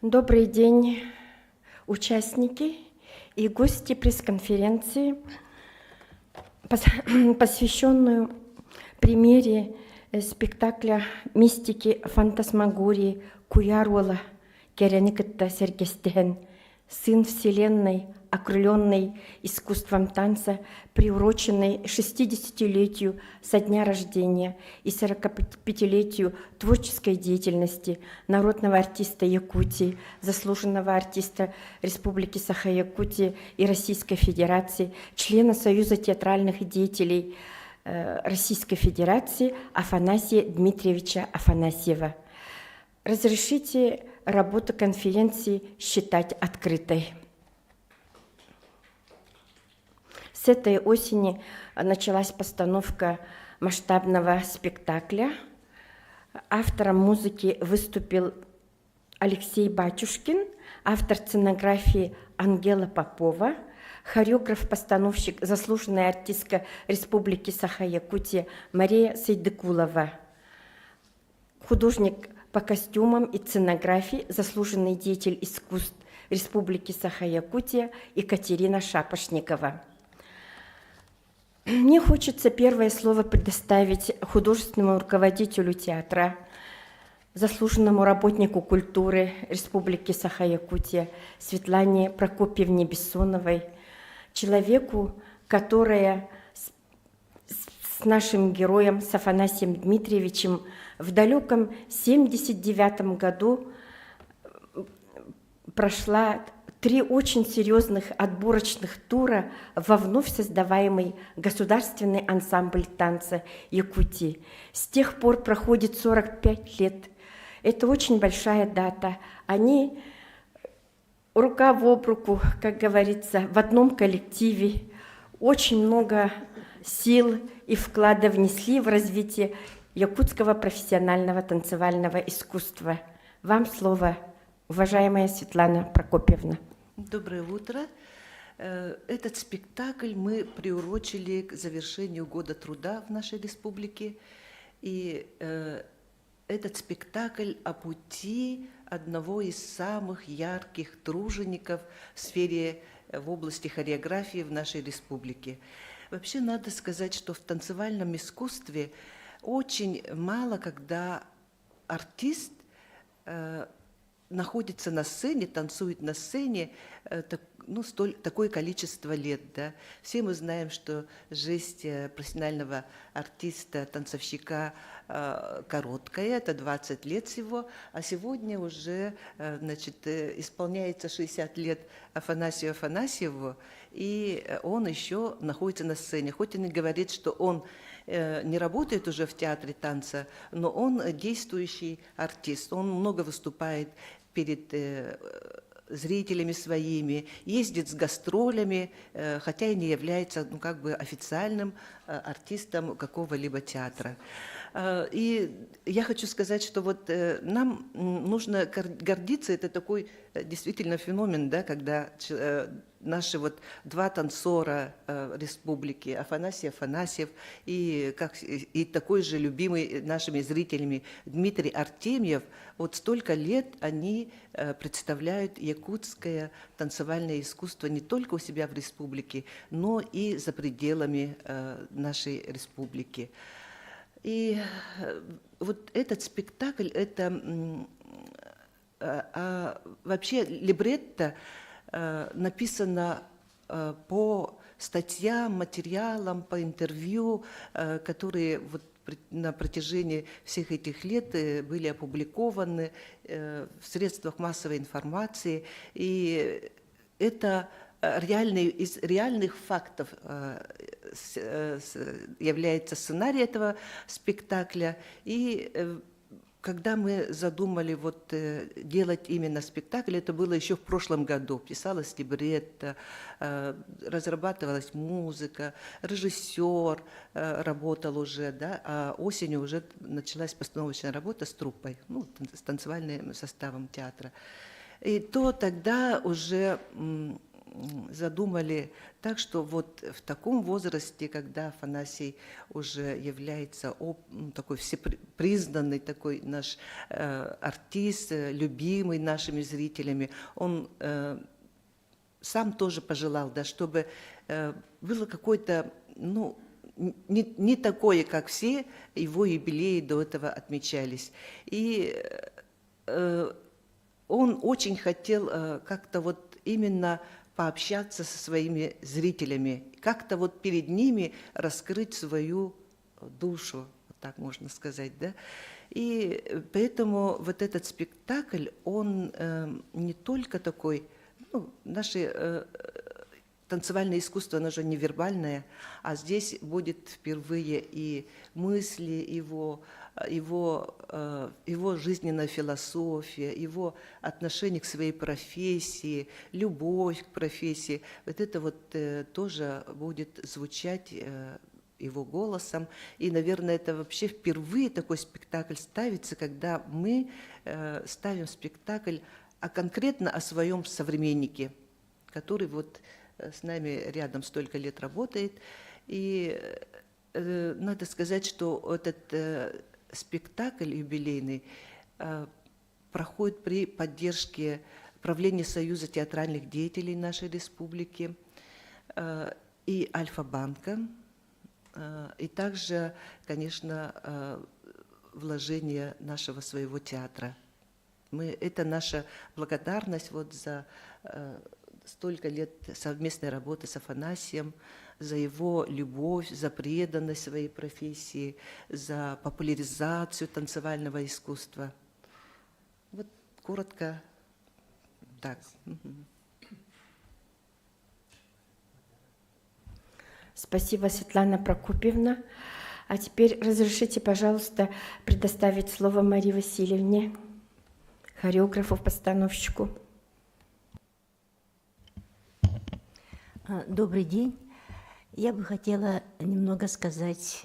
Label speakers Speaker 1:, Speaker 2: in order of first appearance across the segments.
Speaker 1: Добрый день, участники и гости пресс-конференции, посвященную премьере спектакля «Мистики фантасмагории Куйаар уола кэрэни кытта сэргэстэһэн сын Вселенной, окрыленный искусством танца, приуроченный 60-летию со дня рождения и 45-летию творческой деятельности народного артиста Якутии, заслуженного артиста Республики Саха-Якутия и Российской Федерации, члена Союза театральных деятелей Российской Федерации Афанасия Дмитриевича Афанасьева. Разрешите работу конференции считать открытой. С этой осени началась постановка масштабного спектакля. Автором музыки выступил Алексей Батюшкин, автор сценографии Ангела Попова, хореограф-постановщик, заслуженная артистка Республики Саха-Якутия Мария Сайдыкулова, художник по костюмам и сценографии, заслуженный деятель искусств Республики Саха-Якутия Екатерина Шапошникова. Мне хочется первое слово предоставить художественному руководителю театра, заслуженному работнику культуры Республики Саха-Якутия Светлане Прокопьевне Бессоновой, человеку, которая с нашим героем, с Афанасием Дмитриевичем в далеком 1979 году прошла три очень серьезных отборочных тура во вновь создаваемый государственный ансамбль танца Якутии. С тех пор проходит 45 лет. Это очень большая дата. Они рука в об руку, как говорится, в одном коллективе. Очень много сил и вклада внесли в развитие якутского профессионального танцевального искусства. Вам слово, уважаемая Светлана Прокопьевна.
Speaker 2: Доброе утро. Этот спектакль мы приурочили к завершению Года труда в нашей республике. И этот спектакль о пути одного из самых ярких тружеников в сфере, в области хореографии в нашей республике. Вообще надо сказать, что в танцевальном искусстве очень мало, когда артист находится на сцене, танцует на сцене так, ну, столь, такое количество лет. Да. Все мы знаем, что жизнь профессионального артиста, танцовщика короткая, это 20 лет всего, а сегодня уже значит, исполняется 60 лет Афанасию Афанасьеву, и он еще находится на сцене. Хоть он и говорит, что он не работает уже в театре танца, но он действующий артист, он много выступает перед зрителями своими, ездит с гастролями, хотя и не является, ну, как бы официальным артистом какого-либо театра. И я хочу сказать, что вот нам нужно гордиться, это такой действительно феномен, да, когда наши вот два танцора республики, Афанасий Афанасьев и, как, и такой же любимый нашими зрителями Дмитрий Артемьев, вот столько лет они представляют якутское танцевальное искусство не только у себя в республике, но и за пределами нашей республики. И вот этот спектакль, это вообще либретто написано по статьям, материалам, по интервью, которые вот на протяжении всех этих лет были опубликованы в средствах массовой информации. И это реальный, из реальных фактов является сценарий этого спектакля. И когда мы задумали вот делать именно спектакль, это было еще в прошлом году. Писалась либретто, разрабатывалась музыка, режиссер работал уже, да, а осенью уже началась постановочная работа с труппой, ну, с танцевальным составом театра. И то тогда уже Задумали так, что вот в таком возрасте, когда Афанасий уже является такой всепризнанный такой наш артист, любимый нашими зрителями, он сам тоже пожелал, да, чтобы было какое-то, ну, не такое, как все его юбилеи до этого отмечались. И он очень хотел как-то вот именно пообщаться со своими зрителями, как-то вот перед ними раскрыть свою душу, вот так можно сказать, да. И поэтому вот этот спектакль, он не только такой, ну, наше танцевальное искусство, оно же невербальное, а здесь будет впервые и мысли его, его жизненная философия, его отношение к своей профессии, любовь к профессии. Вот это вот тоже будет звучать его голосом. И, наверное, это вообще впервые такой спектакль ставится, когда мы ставим спектакль а конкретно о своем современнике, который вот с нами рядом столько лет работает. И надо сказать, что этот спектакль юбилейный проходит при поддержке правления Союза театральных деятелей нашей республики и Альфа-банка, и также, конечно, вложение нашего своего театра. Это наша благодарность вот за столько лет совместной работы с Афанасием, за его любовь, за преданность своей профессии, за популяризацию танцевального искусства. Вот коротко так.
Speaker 1: Спасибо, Светлана Прокопьевна. А теперь разрешите, пожалуйста, предоставить слово Марии Васильевне, хореографу-постановщику.
Speaker 3: Добрый день. Я бы хотела немного сказать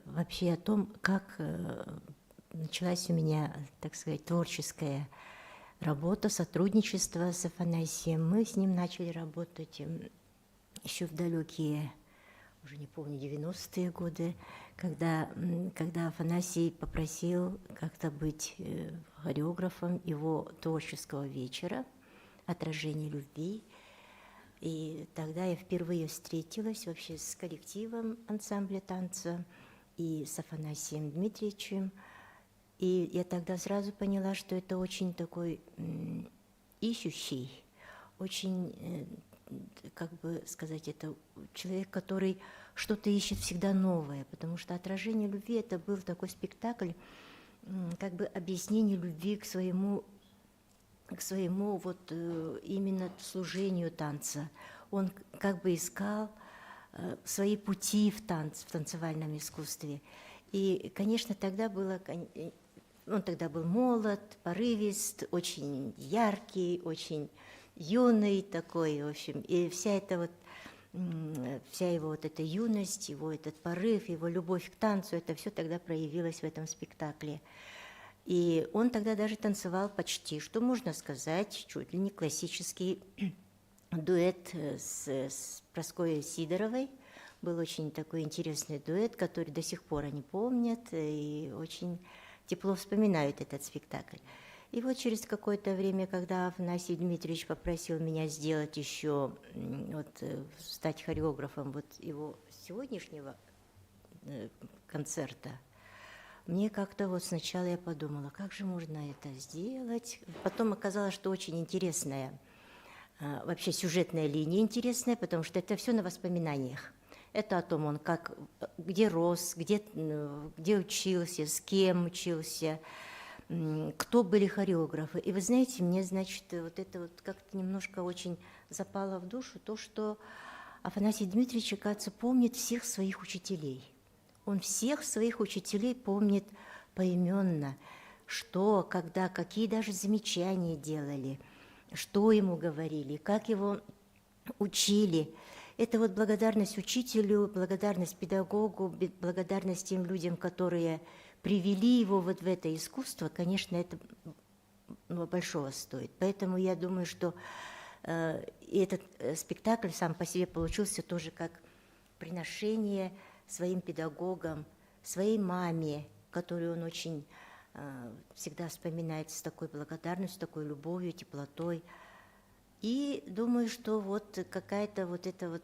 Speaker 3: вообще о том, как началась у меня, так сказать, творческая работа, сотрудничество с Афанасием. Мы с ним начали работать еще в далекие, уже не помню, 90-е годы, когда Афанасий попросил как-то быть хореографом его творческого вечера «Отражение любви». И тогда я впервые встретилась вообще с коллективом ансамбля танца и с Афанасием Дмитриевичем. И я тогда сразу поняла, что это очень такой ищущий, очень, как бы сказать, это человек, который что-то ищет всегда новое, потому что «Отражение любви» — это был такой спектакль, как бы объяснение любви к своему вот именно служению танца. Он как бы искал свои пути в танц, в танцевальном искусстве. И, конечно, тогда было, он тогда был молод, порывист, очень яркий, очень юный такой, в общем. И вся эта вот, вся его вот эта юность, его этот порыв, его любовь к танцу, это все тогда проявилось в этом спектакле. И он тогда даже танцевал почти, что можно сказать, чуть ли не классический дуэт с Прасковьей Сидоровой. Был очень такой интересный дуэт, который до сих пор они помнят и очень тепло вспоминают этот спектакль. И вот через какое-то время, когда Афанасий Дмитриевич попросил меня сделать еще, вот, стать хореографом вот его сегодняшнего концерта, мне как-то вот сначала я подумала, как же можно это сделать. Потом оказалось, что очень интересная, вообще сюжетная линия интересная, потому что это все на воспоминаниях. Это о том, он как, где рос, где учился, с кем учился, кто были хореографы. И вы знаете, мне, значит, вот это вот как-то немножко очень запало в душу, то, что Афанасий Дмитриевич, оказывается, помнит всех своих учителей. Он всех своих учителей помнит поименно, что, когда, какие даже замечания делали, что ему говорили, как его учили. Это вот благодарность учителю, благодарность педагогу, благодарность тем людям, которые привели его вот в это искусство, конечно, это большого стоит. Поэтому я думаю, что И этот спектакль сам по себе получился тоже как приношение своим педагогам, своей маме, которую он очень всегда вспоминает с такой благодарностью, с такой любовью, теплотой. И думаю, что вот какая-то вот это вот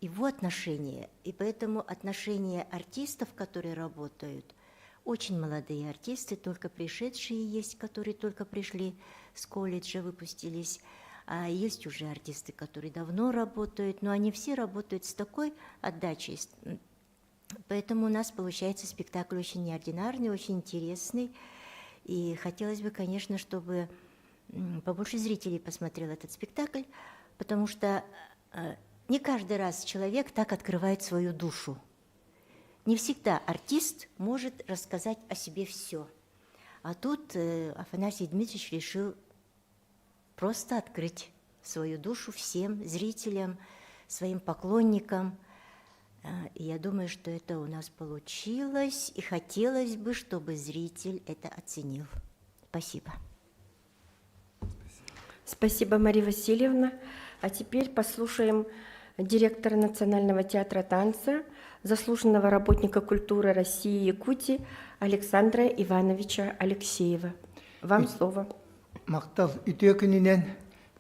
Speaker 3: его отношение, и поэтому отношения артистов, которые работают, очень молодые артисты, только пришедшие есть, которые только пришли с колледжа, выпустились, а есть уже артисты, которые давно работают, но они все работают с такой отдачей. Поэтому у нас получается спектакль очень неординарный, очень интересный. И хотелось бы, конечно, чтобы побольше зрителей посмотрел этот спектакль, потому что не каждый раз человек так открывает свою душу. Не всегда артист может рассказать о себе все. А тут Афанасий Дмитриевич решил просто открыть свою душу всем зрителям, своим поклонникам. И я думаю, что это у нас получилось, и хотелось бы, чтобы зритель это оценил. Спасибо.
Speaker 1: Спасибо, Мария Васильевна. А теперь послушаем директора Национального театра танца, заслуженного работника культуры России и Якутии Александра Ивановича Алексеева. Вам слово.
Speaker 4: Махтал үтүө күнүнэн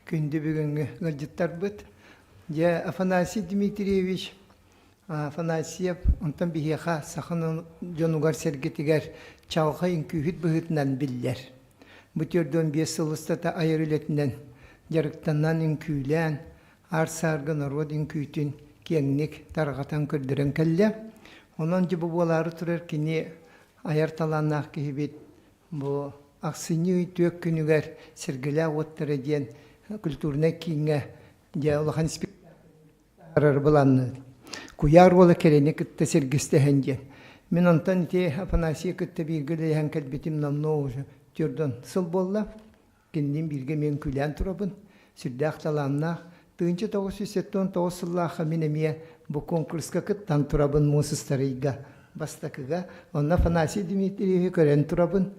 Speaker 4: күндү бүгүҥҥү ыалдьыттарбыт. Дьэ, Афанасий Дмитриевич Афанасьев онтон биһиэхэ саха дьонугар сэргэтигэр чаҕылхай үҥкүүһүт быһыытынан биллэр. Бу 45 сыл устата айар үлэтинэн дьарыктанан үҥкүүлээн, аар-саарга норуот үҥкүүтүн киэҥник тарҕатан көрдөрөн кэллэ. Онон дьэ бу буолаары турар кини айар талааннаах киһибит бу ахсынньы ый түөрт күнүгэр Сэргэлээх уоттара диэн культурнай кииҥҥэ дьэ улахан спектакль былаанныыр. Куйаар уола кэрэни кытта сэргэстэһэн диэн. Мин онтон ити Афанасий кытта бииргэ үлэлэһэн кэлбитим номнуо уже төрдөн сыл буолла. Кинилиин бииргэ мен күлээн турабын. Сүрдээх талааннаах. 1979 сыллаахха мин эмиэ бу конкурска кыттан турабын муус ыстарыйга бастакыга. Онно Афанасий Дмитриевиһи көрөн турабын.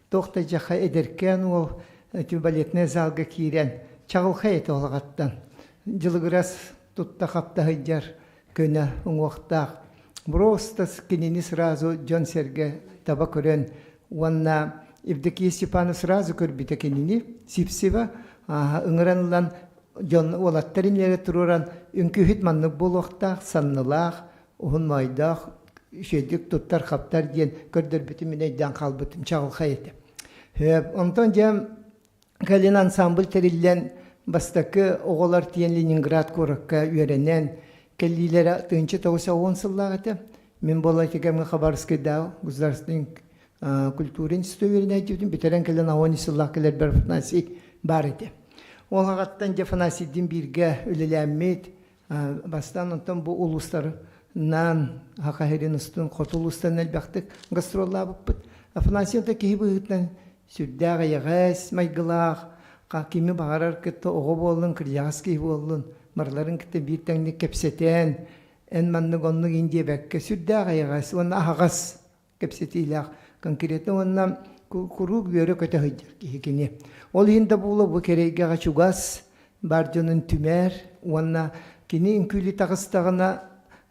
Speaker 4: Туох да дьаха эдэркээн уол ити балетнай залга киирэн чаҕылхай этэ олаҕаттан. Дьылыгырас тутта-хапта сылдьар көнө уҥуохтаах. Просто кинини сразу дьон-сэргэ таба көрөн уонна Евдокия Степанов сразу көрбүтэ кинини Сипсева ыҥыран ылан дьон уолаттар иннилэрэ туруоран үҥкүүһүт маннык буолуохтаах, саннылаах, уһун моойдоох, үчүгэйдик туттар-хаптар диэн көрдөрбүтүм мин өйдөөн хаалбытым чаҕылхай этэ. Онтон дьэ кэлин ансамбль тэриллэн бастакы оҕолор тиийэн Ленинград куоракка үөрэнэн кэлиилэрэ 1910 сыллаах этэ. Мин буолла ити кэмҥэ Хабаровскайдааҕы государственный культура института үөрэнээччибитин бүтэрэн кэлэн 10 сыллаах кэлэрбэр Афанасий баар этэ. Ол аҕаттан дьэ Афанасийдыын бииргэ үлэлээммит, бастаан онтон бу улуустарынан Саха сирин устун хоту улуустарын элбэхтик гастроллаабыппыт. Афанасий онто киһи быһыытынан сүрдээх эйэҕэс майгылаах, кими баҕарар кытта оҕо буоллун, кырдьаҕас киһи буоллун, барыларын кытта биир тэҥник кэпсэтэн, эн маннык оннук ин диэбэккэ сүрдээх эйэҕэс уонна аһаҕас кэпсэтиилээх конкретно уонна куруук үөрэ-көтө сылдьар киһи кини. Ол иһин да буолуо бу кэрэйгэҕэ чугас бар дьонун түмэр уонна кини үҥкүүлүү таҕыстаҕына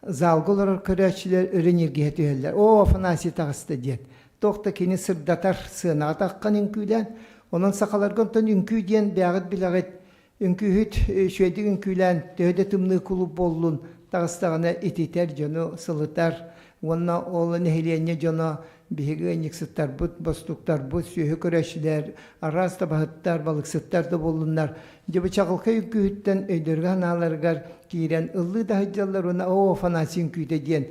Speaker 4: залга олорор көрөөччүлэр өрө ньиргиһэ түһэллэр. Оо, Афанасий таҕыста диэн. Туох да кини сырдатар сыанаҕа таххан үҥкүүлээн. Онон сахаларга онтон үҥкүү диэн бэйэҕит билэҕит Үҥкүүһүт үчүгэйдик үҥкүүлээн төһө да тымныы кулууп буоллун, таҕыстаҕына ититэр, дьону сылытар уонна ол нэһилиэнньэ дьоно биһиги ыанньыксыттарбыт, бостууктарбыт, сүөһү көрөөччүлэр, араас табаһыттар, балыксыттар да буоллуннар, дьэ бу чаҕылхай үҥкүүһүттэн өйдөргө-санааларыгар киирэн ыллыы да сылдьаллар уонна оо Афанасий үҥкүүтэ диэн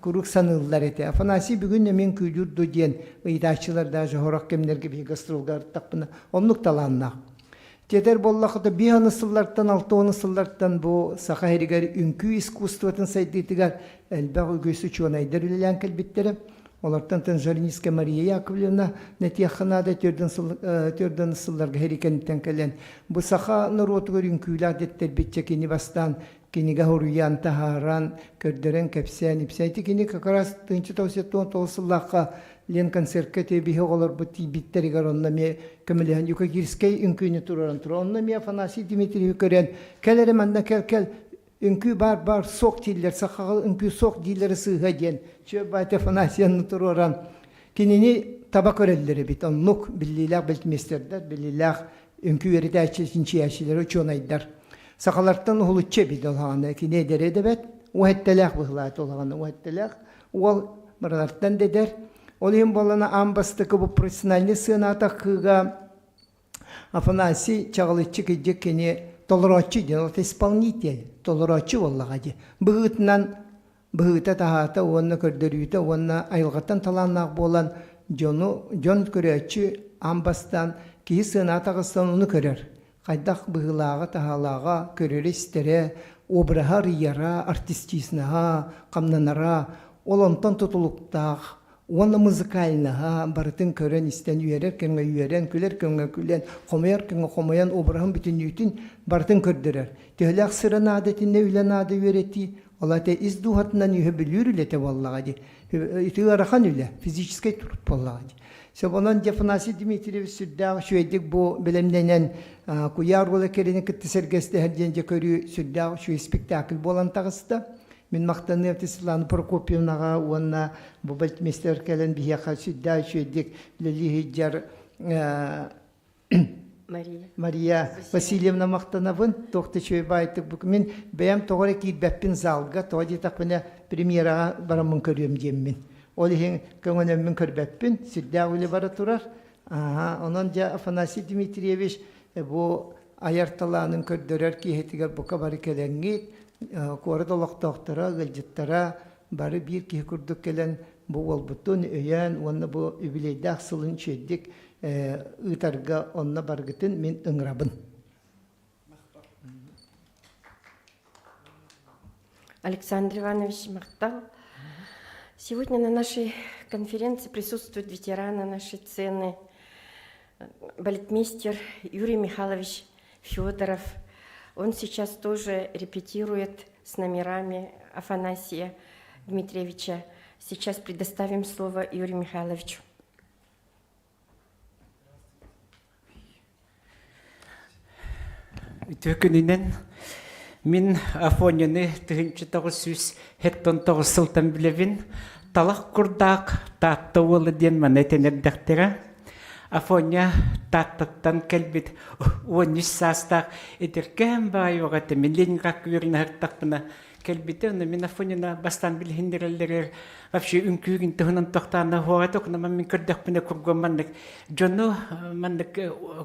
Speaker 4: куруук саныыллар этэ. Афанасий бүгүн эмиэ үҥкүүлүүр дуо диэн ыйытааччылар даже сорох кэмнэргэ биһиги гастролга ырыттахпына оннук талааннаах. Тиэтэр буоллахха биир аны сыллартан, 60 сыллартан бу Саха сиригэр үҥкүү искусствотын сайдыытыгар элбэх үгүс учуонайдар үлэлээн кэлбиттэрэ. Олортон Танжаринская Мария Яковлевна нэтиэххэ наада төрдөн сылларга һэрикэнтэн кэлэн бу саха норуотугар үҥкүүлээх дэттэрбитчэ кини бастаан кинигэ суруйан таһааран көрдөрөн кэпсээн ипсээн ити кини как раз 1999 сыллаахха. Ленконцертка те биһи оҕолорбут тиийбиттэригэр онно эмиэ көмөлөһөн Юкагирскэй үҥкүүнү туруоран турар. Онно эмиэ Афанасий Дмитриевич көрөн кэл эрэ манна кэл кэл үҥкүү баар баар суох дииллэр сахаҕа үҥкүү суох дииллэрэ сыыһа диэн Чүө Баатя Афанасьевны туруоран кинини таба көрөллөр эбит. Оннук биллиилээх бэлтмейстердэр, биллиилээх үҥкүү үөрэтээччи, чинчийээччилэр, учуонайдар. Сахалартан уһулуччу эбит олаҕана. Кини эдэрэ дэбэт, уһэттэлээх быһылаат олаҕана, уһэттэлээх уол барылартан да эдэр. Ол иһин буоллана аан бастакы бу профессиональный сыаната кыыга Афанасий Чаҕылыччы кыдьык кини толорооччу диэн, ол исполнитель, толорооччу буоллаҕа дии. Быһыытынан быһыыта-таһаата уонна көрдөрүүтэ уонна айылҕаттан талааннаах буолан дьону дьон көрөөччү аан бастаан киһи сыанаҕа таҕыстан ону көрөр. Хайдах быһыылааҕа-таһаалааҕа, көрөрө-истэрэ, обраһа арыйара, артистизнаһа, хамнанара ол онтон тутулуктаах уонна музыкальнаһа барытын көрөн-истэн үөрэр кэмҥэ үөрэн, күлэр кэмҥэ күлэн, хомойор кэмҥэ хомойон обраһын бүтүннүүтүн барытын көрдөрөр. Төһөлөөх сыра наада итиннэ үлэ наада үөрэтии, ол ата ис дууһатынан үһэ бүлүүр үлэтэ буоллаҕа дии. Ити ыарахан үлэ, физическэй труд буоллаҕа дии. Сөп онон Афанасий Дмитриевич сүрдээх үчүгэйдик бу бэлэмнэнэн куйаар уола кэлини кытта сэргэстэһэр диэн дьэ көрүү сүрдээх үчүгэй спектакль буолан таҕыста. Мин махтаныам Светлана Прокопьевнаҕа уонна бу балетмейстер кэлэн биһиэхэ сүрдээх үчүгэйдик үлэлии сылдьар
Speaker 1: Мария.
Speaker 4: Мария Васильевна махтанабын. Туох да үчүгэй баайтык бу мин бэйэм тоҕо эрэ киирбэппин залга, тоҕо диэтэхпинэ премьераҕа бараммын көрүөм диэммин. Ол иһин көҥөнөммүн көрбөппүн, сүрдээх үлэ бара турар. Аха, онон дьэ Афанасий Дмитриевич бу айар талаанын көрдөрөр киһитигэр бука бары кэлэҥҥит, куорат олохтоохторо, ыалдьыттара бары биир киһи курдук кэлэн бу уолбутун өйөөн уонна бу үбүлүөйдээх сылын үчүгэйдик ыытарга онно баргытын мин ыҥырабын.
Speaker 1: Александр Иванович махтал. Сегодня на нашей конференции присутствуют ветераны нашей сцены, балетмейстер Юрий Михайлович Федоров. Он сейчас тоже репетирует с номерами Афанасия Дмитриевича. Сейчас предоставим слово Юрию Михайловичу.
Speaker 5: Үтүө күнүнэн мин Афоняны 1979 сылтан билэбин. Талах курдаах Таатта уола диэн манна этэн эрдэхтэрэ. Афоня Тааттаттан кэлбит 13 саастаах эдэркээн баайыаҕа этэ. Мин Ленинградка үөрэнэ сырыттахпына кэлбитэ. Онно мин Афонина бастаан билиһиннэрэллэригэр вообще үҥкүүгүн туһунан тохтоон хуоҕа токунама мин көрдөхпүнэ кургум маннык дьону маннык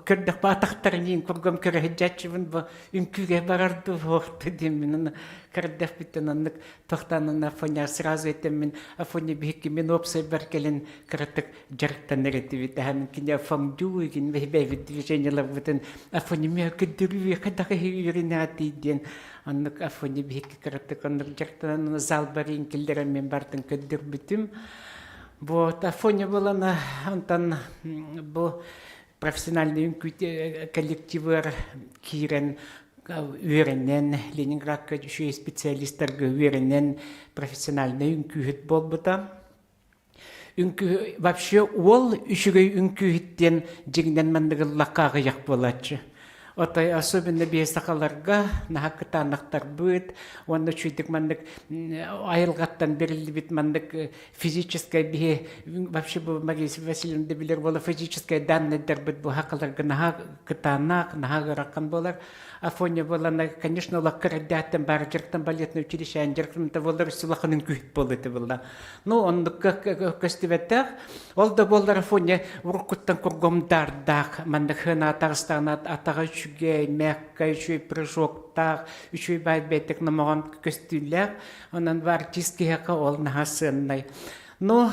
Speaker 5: көрдөхпө атахтарын кургум көрө сылдьааччыбын бу үҥкүүгэ барар дуу хуохту диэн мин көрдөхпүттэн оннук тохтоон Афоня сразу этэммин Афоня биһикки мин уопсайбар кэлин кыратык дьарыктанар этибит аһан кини фондю игин бэйбит движениеларбытын Афоня миэ көрдөрүү хайдах иһи диэн Оннук Афоня биһикки кыратык оннук дьарыктанан зал барыын киллэрэн мин бардын көрдөрбүтүм. Вот Афоня буолана онтон бу профессиональный үҥкүү коллективыгар киирэн үөрэнэн Ленинградка үчүгэй специалистарга үөрэнэн профессиональный үҥкүүһүт буолбута. Үҥкүү вообще уол үчүгэй үҥкүүһүт диэн дьиҥинэн манныгыллахха аҕыйах буолааччы. Отой особенно биһи сахаларга наһаа кытаанахтарбыт уонна үчүгэйдик маннык айылҕаттан бэриллибит маннык физическэй биһи вообще бу Мария Васильевна да билэр буола физическэй данныйдарбыт бу сахаларга наһаа кытаанах, наһаа ыарахан буолар. Афоня буолана, конечно, улакка эрдээттэн баар дьарыктан балетный училище дьарыктан буолар сулаханын күүт буолла буолла. Ну, оннукка көстүбэтэх. Ол да буоллар Афоня уруккуттан кургумдардаах, маннык хына атаҕыстаҕына атаҕа үчүгэй, мягкай, үчүгэй прыжоктаах, үчүгэй баай бэйэтик номоҕон көстүүлээх. Онон бу артист киһиэхэ ол наһаа сыаннай. Но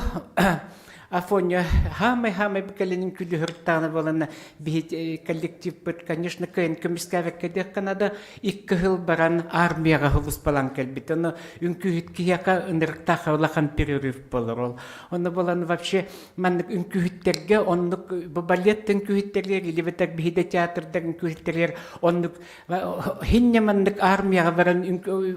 Speaker 5: Афоня хаамай-хаамай кэлинин күлүһүртааны буолана биһи коллективпыт, конечно, кыайан көмүскээбэккэ диэххэ наада, икки сыл баран армияҕа сулууспалаан кэлбит. Ону үҥкүүһүт киһиэхэ ынырыктаах улахан перерыв болор ол. Ону буолан вообще маннык үҥкүүһүттэргэ оннук бу балет үҥкүүһүттэригэр или бэтэр биһи да театрдар үҥкүүһүттэригэр оннук хинне маннык армияҕа баран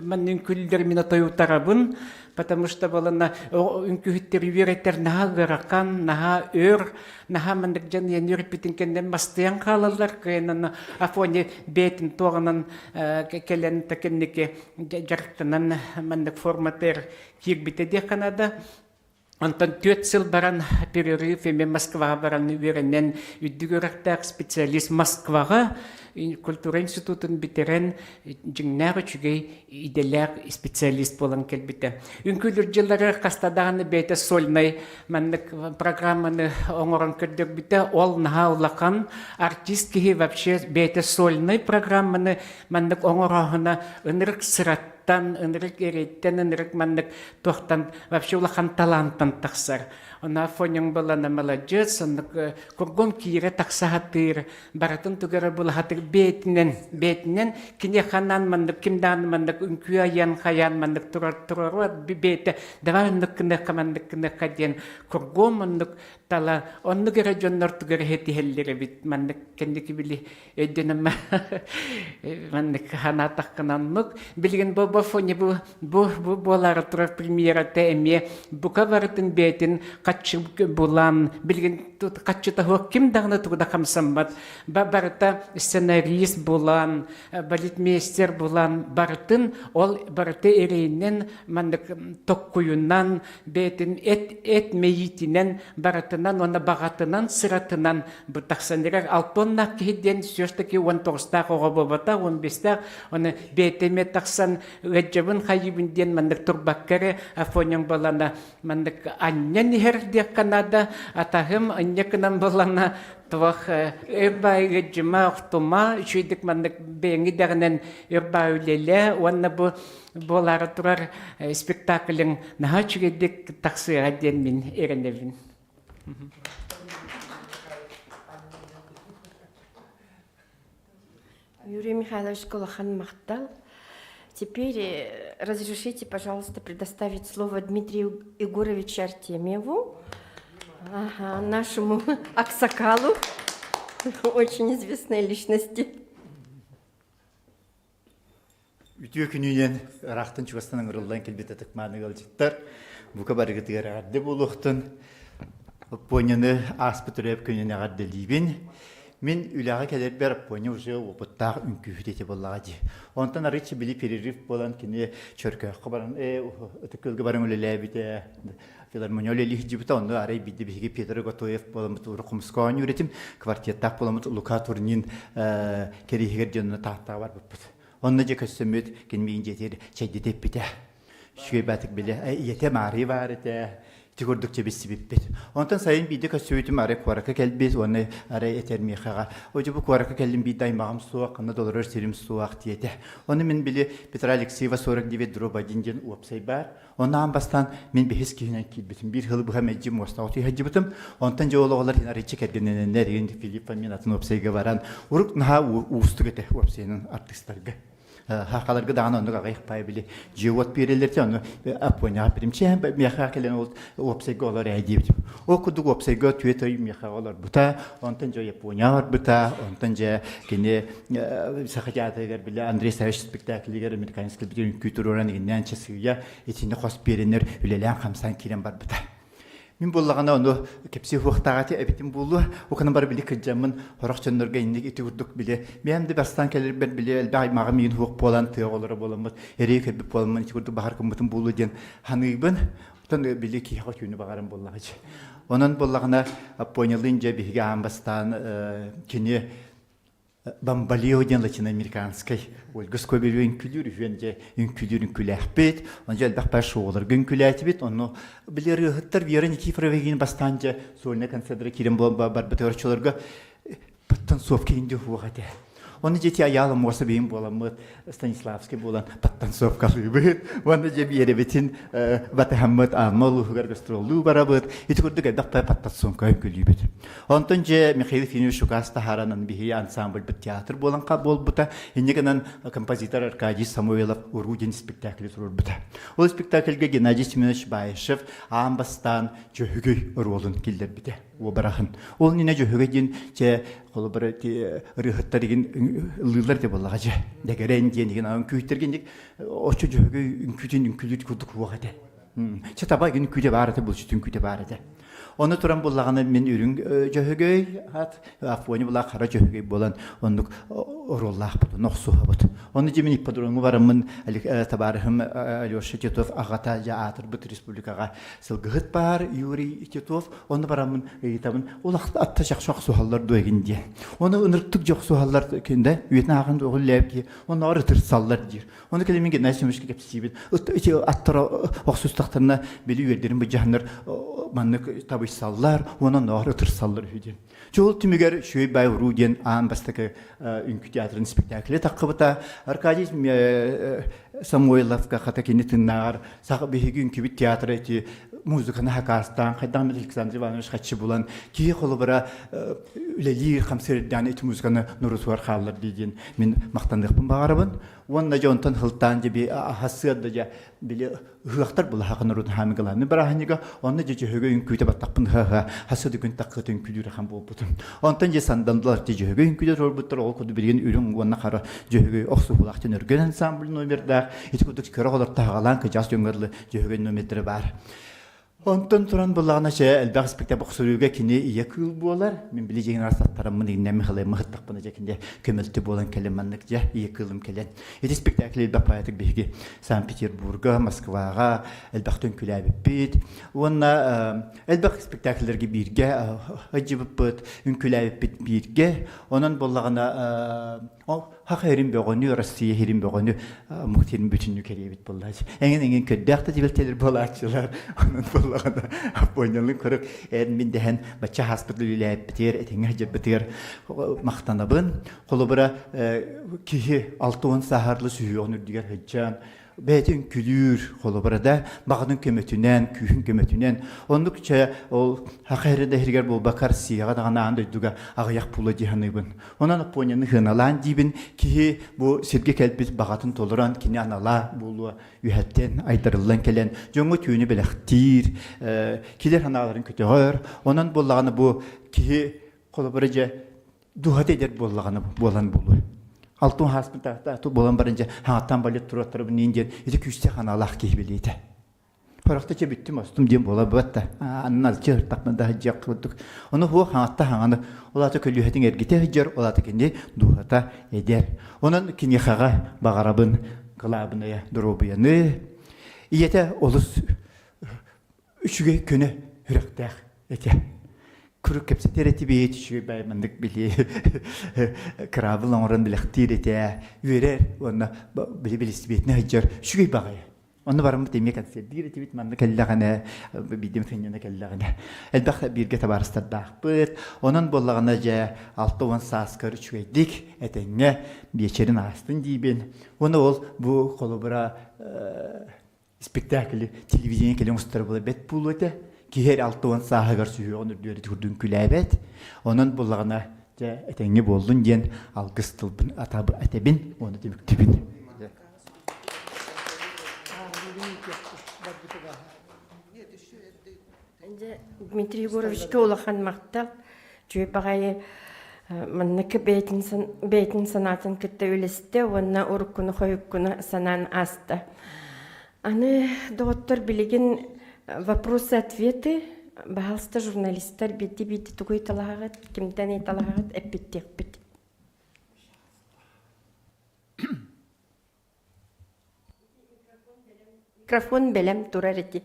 Speaker 5: маннык үҥкүүллэр мин отойутарабын. Потому что балана үҥкүүһүттэр үөрэтэр наһаа ыарахан, наһаа өр, наһаа маннык дьон иэн үөрпүтүн кэннэ мастыйан хаалаллар. Кыайан Афоня бэйэтин туоҕунан кэлэн кэнники дьарыктанан маннык форматыгар киирбитэ диэххэ наада. Онтон 4 сыл баран перерыв эмиэ Москваҕа баран үөрэнэн үрдүк үөрэхтээх специалист Москваҕа культура институтун бүтэрэн дьиҥнээх үчүгэй идэлээх специалист буолан кэлбитэ. Үҥкүүлүүр дьылларыгар хаста даҕаны бэйэтэ сольнай маннык программаны оҥорон көрдөрбүтэ. Ол наһаа улахан артист киһи вообще бэйэтэ сольнай программаны маннык оҥорооһуна ынырык сыраттан, ынырык эрэйтэн, ынырык маннык туохтан вообще улахан талаантан тахсар. Она фонең балана маладьыас, оннук кургум киирэ тахса сатыыр, барытын тугара булаһатыр бээтинэн, бээтинэн кини ханан маннык ким даҕаны маннык үҥкүү айан хайаан маннык турар туруоруот бээтэ давай оннук гыныахха маннык гыныахха диэн кургум оннук тала оннук эрэ дьоннор тугар иһэтиһэллэр эбит маннык кэнники били өйдөнөммө маннык ханаатаххына оннук билигин бу бу фоне бу бу бу буолаары турар премьерата эмиэ бука барытын бэйэтин хаччы булан билигин хаччыта суох ким даҕаны тугу да хамсаммат барыта сценарист булан балетмейстер булан барытын ол барыта эрэйинэн маннык токкуйунан бэйэтин эт эт мэйиитинэн барытынан уонна баҕатынан сыратынан бу тахсан эрэр алтоннаах киһи диэн все-таки 19-таах оҕо буолбатах 15-таах оны бэйэтэ эмиэ тахсан ыаддьабын хайыыбын диэн маннык турбакка эрэ Афоняҥ балана маннык анньан иһэр диэххэ наада атаһым анньа гынан балана туох өр баай ыаддьыма охтума үчүгэйдик маннык бэйэҥ идэҕинэн өр баай үлэлээ уонна бу буолаары турар спектакльыҥ наһаа үчүгэйдик тахсыаҕа диэн мин эрэнэбин.
Speaker 1: Юрий Михайлович улахан махтал. Теперь разрешите, пожалуйста, предоставить слово Дмитрию Егоровичу Артемьеву, ага, нашему Аксакалу, очень известной личности.
Speaker 6: Үтүө күнүнэн ыраахтан чугастан ыҥырыллан кэлбит ытык-мааны ыалдьыттар, бука барыгытыгар эҕэрдэ буолуохтун. Оппуонньаны ааспыт төрөөп күнүн эҕэрдэлиибин. Мин үлэҕэ кэлэрбэр Оппуонньа уже опыттаах үҥкүүһүт этэ буоллаҕа дии. Онтон арыычча били перерыв буолан кини Чөркөөххө баран, Ытык Күөлгэ баран үлэлээбитэ, филармония үлэлии сылдьыбыта. Онно арай биирдэ биһиги Петр Готоев буоламмыт урут хомуска оонньуур этим, квартеттаах буоламмыт Лука Турнин кэриэһигэр дьонно Тааттаҕа барбыппыт. Онно дьэ көссөммүт, кини миигин дьиэтигэр чэйдэтэ эппитэ. Үчүгэй баатык били, ийэтэ Маарыйа баар этэ, ити курдук чэбиссибиппит. Онтон сайын биирдэ көссүбүтүм арай куоракка кэлбит уонна арай этэр миэхэҕэ, «Одьу бу куоракка кэллим биирдэ аймаҕым суох, ханна да олорор сирим суох» диэтэ. Ону мин били Петра Алексеева 49 дробь 1 диэн уопсай баар. Онно аан бастаан мин бэһис киһинэн киирбитим. Биир сылы быһа мэлдьи муостаҕа утуйа сылдьыбытым. Онтон дьэ ол оҕолор арыйчы кэргэннэнэннэр, игин Филипп Фомин атын уопсайга баран, урук наһаа уустук этэ уопсайынан артыыстарга. Хахаларга даҕаны оннук аҕыйах паай били дьиэ-уот биэрэллэр те ону Аппуонньаҕа биримчээн миэхэ кэлэн ол уопсайга олор ээ диэбитим. Ол курдук уопсайга түөрт ый миэхэ олорбута, онтон дьэ Японияҕа барбыта, онтон дьэ кини Саха театрыгар били Андрей Савич спектаклигар американец кэлбит үҥкүү туруоран игиннээн часыйа итини хос биэрэннэр үлэлээн хамсаан киирэн барбыта. Мин буоллаҕына ону кэпсии уһуохтааҕа эбитим буолуо. Уканан бары били кырдьаммын сорох дьоннорго инник ити курдук били бэйэм да бастаан кэлэрбэр били элбэх аймаҕым иин уһуох буолан тыа оҕолоро буоламмыт эрэй көрбүт буоламмын ити курдук баҕар гыммытым буолуо диэн саныыбын. Оттон били киһиэхэ түүнү баҕаран буоллаҕа. Онон буоллаҕына Аппонялыын дьэ биһиги аан бастаан кини Бамбалио диэн латиноамериканскай Ольга Скобелева үҥкүүлүүр үһүөн дьэ үҥкүүлүүр үҥкүүлээхпит. Онно дьэ элбэх баар шоуларга үҥкүүлээтибит. Онно били ырыаһыттар Вера Никифорова игин бастаан дьэ сольная концертара киирэн буолан барбытыгар оччолорго подтанцовка инди уһуох этэ. Онно дьэ ити Айаал Аммосов иһин буоламмыт Станиславский буолан подтанцовкалыыбыт. Уонна дьэ биэрэбитин батыһаммыт Амма улууһугар гастроллуу барабыт. Ити курдук элбэх подтанцовка үҥкүүлүүбүт. Онтон дьэ Михаил Ефимович Шукас таһааранан биһиги ансамбльбыт театр буолан буолбута. Инньэ гынан композитор Аркадий Самойлов «Уруу» диэн спектакль туруорбута. Ол спектакльга Геннадий Семенович Баишев аан бастаан Дьөһүгүй оруолун киллэрбитэ уобараһын. Ол иннинэ Дьөһүгэй диэн чэ холобура ырыаһыттар игин ыллыыллар де буоллаҕа дьэ. Дэгэрэн диэн игин аан күүттэргин оччо Дьөһүгэй үҥкүүтүн үҥкүүлүүр курдук уох этэ. Чэ таба күн күүтэ баар этэ, булчутун күүтэ баар этэ. Ону туран буллаҕына мин үрүҥ дьөһөгөй ат, Афоня булаа хара дьөһөгөй буолан оннук оруоллаахпыт, охсуһабыт. Ону дьэ мин ипподромҥа бараммын табаарыһым Алеша Титов аҕата дьэ аатырбыт республикаҕа сылгыһыт баар Юрий Титов, ону бараммын ыйытабын, улахта атта чахчы охсуһаллар дуо эгин диэн. Ону ынырыктык дьэ охсуһаллар киндэ үйэтин аахан оҕуллээбит киһи, оннооҕор ытырсаллар диир. Ону кэлин мин Геннадий Семеновичка кэпсиибин. Ити аттара охсустахтарына били үөрдэрин быдьаһаннар маннык табыйсаллар, уонна оннооҕор ытырсаллар үһү диэн. Чуол түмүгэр Шүөй бай уруу диэн аан бастакы үҥкүү театрын спектакле таххыбыта. Аркадий Самойловка хата кини тыннааҕар саха биһиги үҥкүүбүт театра ити музыканы хакаастаан хайдах Александр Иванович хаччы булан киһи холобура үлэлиир хамсыырдаан ити музыканы нурутугар хааллар дии диэн мин махтаныахпын баҕарабын. Уонна дьэ онтон хылтаан дьэ би аһасыар да дьэ били ыһыахтар булаха нурут хаамыгалааны бырааһынньыга онно дьэ дьөһөгө үҥкүүтэ баттахпын ыһа-ыһа хасыа да күн таххыт үҥкүүлүүр ахан буолбутум. Онтон дьэ сандаллар дьэ дьөһөгө үҥкүүтэ туруорбуттар ол курдук билигин үрүҥ уонна хара дьөһөгөй охсуһуулаах дьон өргөн ансамбль номердаах ити курдук кыра оҕолор таһаҕалаан кыдьаас дьоҥҥо дылы дьөһөгөй номердара баар. Онтон туран буллаҕына чэ элбэх испиктэ бохсуруйга кини ийэ кыыл буолар. Мин били дьиҥин арастаттараммын игиннэ Михалай мыһыттахпына дьэ кинде көмөлтө буолан кэлэн маннык дьэ ийэ кыылым кэлэн. Ити спектакль элбэх поэтик биһиги Санкт-Петербурга, Москваҕа элбэх үҥкүүлээбиппит. Уонна элбэх спектакльлэргэ бииргэ ыдьыбыппыт, үҥкүүлээбиппит бииргэ. Онон буоллаҕына Хах эрин бөҕөнү, Россия хирин бөҕөнү, омук сирин бүтүннүү кэриэбит буоллааччы. Эҥин-эҥин көрдөөх да түбэлтэлэр буолааччылар. Онон буоллаҕына, Аппонялыын көрүк эр мин дэһэн бачча хааспыт үлэлээппитигэр, этэҥҥэ сылдьарбытыгар махтанабын. Холобура, киһи 60 сааһарлы сүһүөҕүн үрдүгэр сылдьан, бэйэтин күлүүр холобура да баҕатын көмөтүнэн, күүһүн көмөтүнэн оннук чэ ол хаха эрэ да иһигэр буолбакка Россияҕа даҕаны аан дойдуга аҕыйах пула дии саныыбын. Онон Японияны сыаналаан диибин киһи бу сиргэ кэлбит баҕатын толорон кини анала буолуо үһэттэн айдарыллан кэлэн дьоҥҥо түүнү бэлэхтиир, килэр санааларын көтөҕөр. Онон буоллаҕына бу киһи холобура дьэ дууһата эдэр буоллаҕына буолан буолуо. Алтын хааспын ту буолан баран дьэ хаҥаттан балет туруоттарабын диэн диэн ити күүстээх аналаах киһи билиэтэ. Хорохто чэ бүттүм остум диэн буола бат аннын алчы ыртахпын да сылдьыах курдук. Ону хуо хаҥатта хаҥаны ол аата көлүөһэтин эргитэ сылдьар, ол аата кини дууһата эдэр. Онон киниэхэҕэ баҕарабын кылаабынайа доруобуйаны. Ийэтэ олус үчүгэй көнө сүрэхтээх этэ. Куруук кэпсэтэр этибит, үчүгэй баай маннык били кыраабыл оҥорон билэхтиир этэ, үөрэр уонна били билистибиэтинэ сылдьар үчүгэй баҕайы. Онно бараммыт эмиэ концерттиир этибит, манна кэллэҕинэ, биирдэм сынньана кэллэҕинэ. Элбэх бииргэ табаарыстардаахпыт. Онон буоллаҕына дьэ 60 сааскар үчүгэйдик, этэҥҥэ биэчэрин аастын диибин. Уонна ол бу холобура спектакли телевидение кэлин устара була бэт буолуо этэ. Киһи эрэ 60 сааһыгар сүһүөҕүн үрдүгэр ити күлээбэт. Онон буллаҕына дьэ этэҥҥэ буоллун диэн алгыс тылбын этэбин уонна түмүктүүбүн.
Speaker 1: Дмитрий Егоровичка улахан махтал. Үчүгэй баҕайы маннык бэйэтин, бэйэтин санаатын кытта үлэстэ уонна уруккуну-хойуккуну санаан ааста. Аны, доҕоттор, билигин вопросы-ответы, баһаалыста журналистар биирдии-биирдии тугу ыйыталаһаҕыт, кимтэн ыйыталаһаҕыт эппиттиэхпит. Микрофон бэлэм турар ити.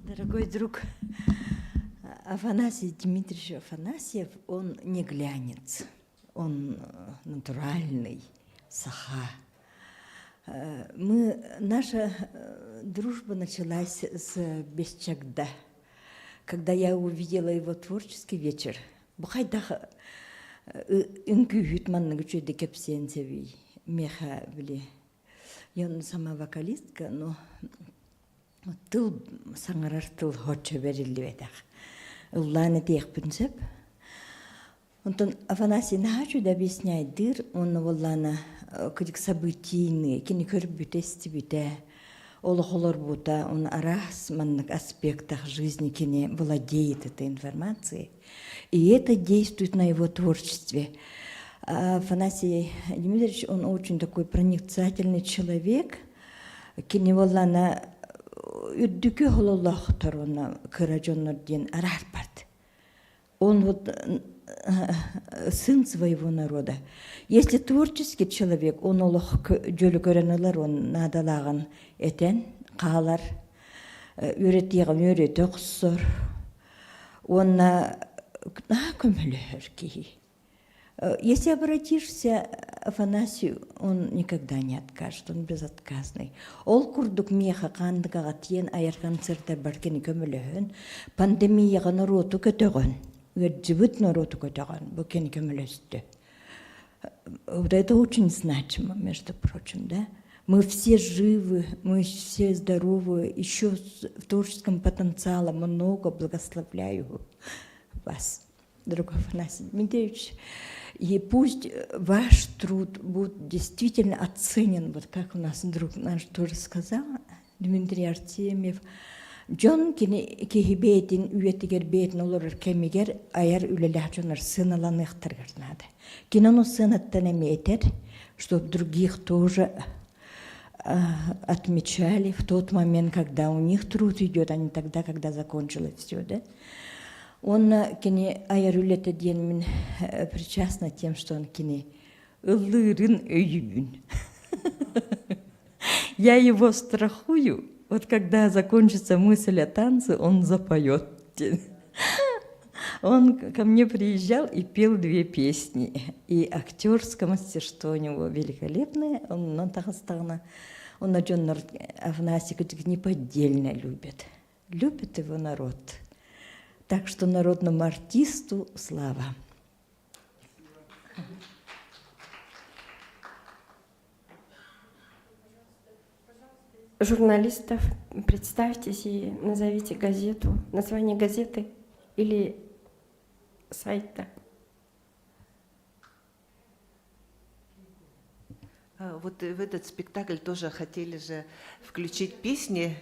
Speaker 7: Дорогой друг Афанасий Дмитриевич Афанасьев, он не глянец, он натуральный саха. Мы, наша дружба началась с Бесчагда. Когда я увидела его творческий вечер, бу хайдах үҥкүүһүт маннык үчүгэйдик кэпсиэн сөбүй миэхэ били я сама вокалистка но тыл саҥарар тыл соччо бэриллибэтэх ыллаан этиэхпин сөп онтон Афанасий наһаа үчүгэй объясняйдыыр уонна буоллаана кырдьык событийный кини көрбүтэ истибитэ. Олох олорбута, он араас маннык аспектах жизни кини владеет этой информацией. И это действует на его творчестве. Афанасий Дмитриевич, он очень такой проницательный человек. Кини буоллаана үрдүкү хололлоохтор уонна кыра дьоннор диэн араарбат. Он вот сын своего народа. Если творческий человек, он олох дьөлү көрөн ылар, он наадалааҕын этэн хаалар, үөрэтиэҕин үөрэтэ охсор уонна наһаа көмөлөһөр киһи. Если обратишься Афанасию, он никогда не откажет, он безотказный. Ол курдук миэхэ хаандыгаҕа тиийэн айар концертарбар кини көмөлөһөн, пандемияҕа норуоту көтөҕөн, ыалдьыбыт норуоту көтөҕөн, бу кини көмөлөстө. Вот это очень значимо, между прочим, да? Мы все живы, мы все здоровы, еще в творческом потенциале много, благословляю вас дорогой Афанасий Дмитриевич. И пусть ваш труд будет действительно оценен, вот как у нас друг наш тоже сказал, Дмитрий Артемьев, дьон кини киһи бэйэтин үйэтигэр бэйэтин олорор кэмигэр айар үлэлээх дьоннор сыаналаныахтарыгар наада. Кини ону сыанаттан эмиэ этэр, чтобы других тоже отмечали в тот момент, когда у них труд идет, а не тогда, когда закончилось все, да? Уонна кини айар үлэтэ диэн мин причастна тем, что он кини ыллыырын өйүүбүн. Я его страхую, вот когда закончится мысль о танце, он запоет. Он ко мне приезжал и пел две песни. И актерское мастерство у него великолепное. Он таҕыстаҕына, он дьоннор Афанасий неподдельно любит. Любит его народ. Так что народному артисту слава.
Speaker 1: Журналистов представьтесь и назовите газету, название газеты или сайта.
Speaker 2: Вот в этот спектакль тоже хотели же включить песни.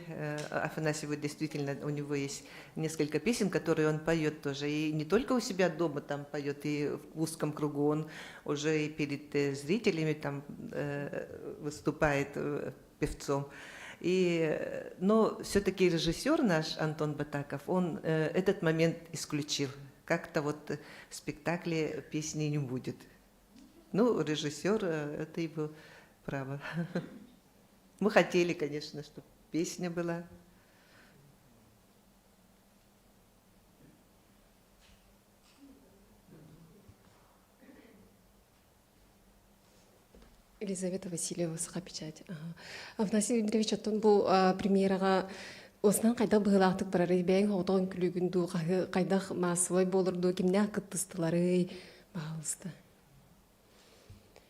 Speaker 2: Афанасий, вот действительно, у него есть несколько песен, которые он поет тоже. И не только у себя дома там поет, и в узком кругу он уже и перед зрителями там выступает певцом. И, но все-таки режиссер наш Антон Батаков, он этот момент исключил. Как-то вот в спектакле песни не будет. Ну, режиссер, это его право. Мы хотели, конечно, чтобы песня была.
Speaker 8: Елизавета Васильева Саха печать. Афанасий Дмитриевич, оттон бу премьераҕа осынан хайдах быһыылаахтык барарый, бэйэҥ оҕотоҕун күлүүгүн дуу, хайдах маассабай буолар дуу, кимнээх кыттыстыларый, баһаалыста.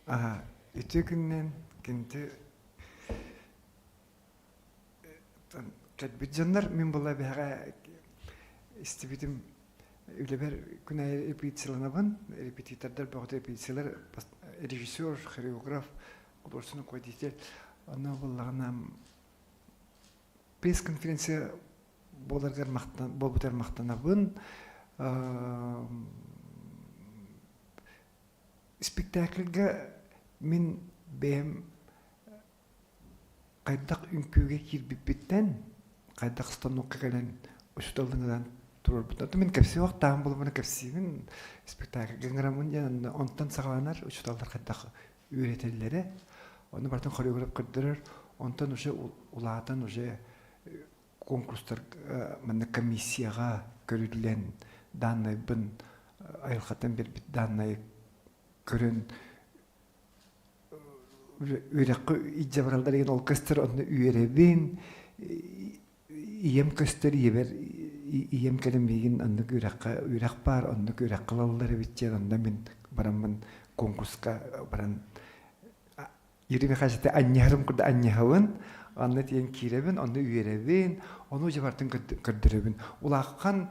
Speaker 9: Аха, үтүө күннэн кинти кэлбит дьоннор мин була биһэҕэ истибитим үлэбэр күн аайы репетицияланабын репетитордар бөҕөтө репетициялар режиссер хореограф художественный руководитель онно буоллаҕына пресс-конференция буоларгар буолбутар махтанабын спектакльга мин бэйэм хайдах үҥкүүгэ киирбиппиттэн, хайдах станокка кэлэн учууталлыҥынан туруорбутун. Мин кэпсиэх таам буолбуна кэпсиибин, спектакльга ыҥыраммын диэн онтон саҕаланар учууталлар хайдах үөрэтэллэрэ. Ону барытын хореограф көрдөрөр. Онтон уже улаатан уже конкурстар манна комиссияҕа көрүллэн дааннайбын айылҕаттан биэрбит дааннайы көрөн үөрэххэ илдьэ бараллар деген ол көстөр онно үөрэбин ийэм көстөр ийэбэр ийэм кэлэн миигин оннук үөрэххэ үөрэх баар оннук үөрэххэ ылаллар эбит диэн онно мин бараммын конкурска баран Юрий Михайлович анньыһарым курдук анньыһабын онно тиийэн киирэбин онно үөрэбин ону уже бартын көрдөрөбүн улахан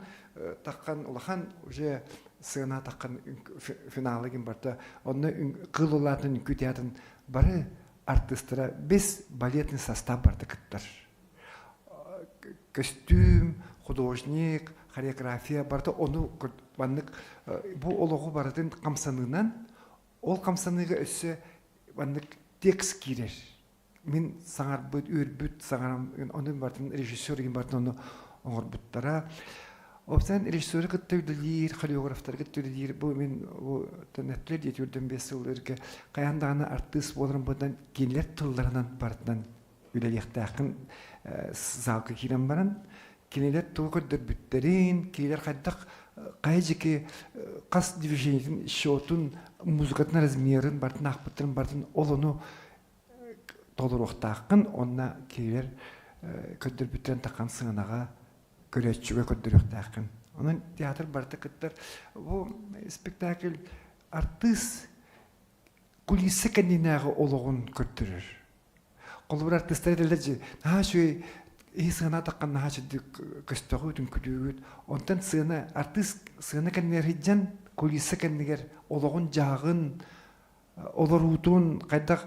Speaker 9: таххан улахан уже сыана таххан финалы ким барта онно кыл улаатын үҥкүү театрын бары артыстара без балетный состав барда кыттар. Көстүүм, художник, хореография барыта ону маннык бу олоҕу барытын хамсаныынан, ол хамсаныыга өссө маннык текст киирэр. Мин саҥарбыт, үөрбүт саҥарам, ону барытын режиссер игин барытын ону оҥорбуттара. Опсан режиссеры кытта үлэлиир, хореографтары кытта үлэлиир, бу мин бу төннөттүлэр диэти үрдэн биэс сыл өргө хайаан даҕаны артыыс буоларым быдан кинилэр тылларынан барытынан үлэлиэхтээххин залга киирэн баран кинилэр тугу көрдөрбүттэрин, кинилэр хайдах хайа дьики хас движениетин, счетун, музыкатын размерын барытын аахпыттарын барытын ол ону толоруохтааххын уонна кинилэр көрдөрбүттэрин тахан сыанаҕа көрөөччүгэ көрдөрүөхтээххин. Онон театр барыта кыттар. Бу спектакль артыыс кулиса кэннинээҕи олоҕун көрдөрөр. Холобур артыыстар этэллэр дьи наһаа үчүгэй иһи сыана таххан наһаа үчүгдүк көстөҕүт, үҥкүлүүгүт. Онтон сыана артыыс сыана кэннигэр сылдьан кулиса кэннигэр олоҕун-дьаһаҕын олоруутун, хайдах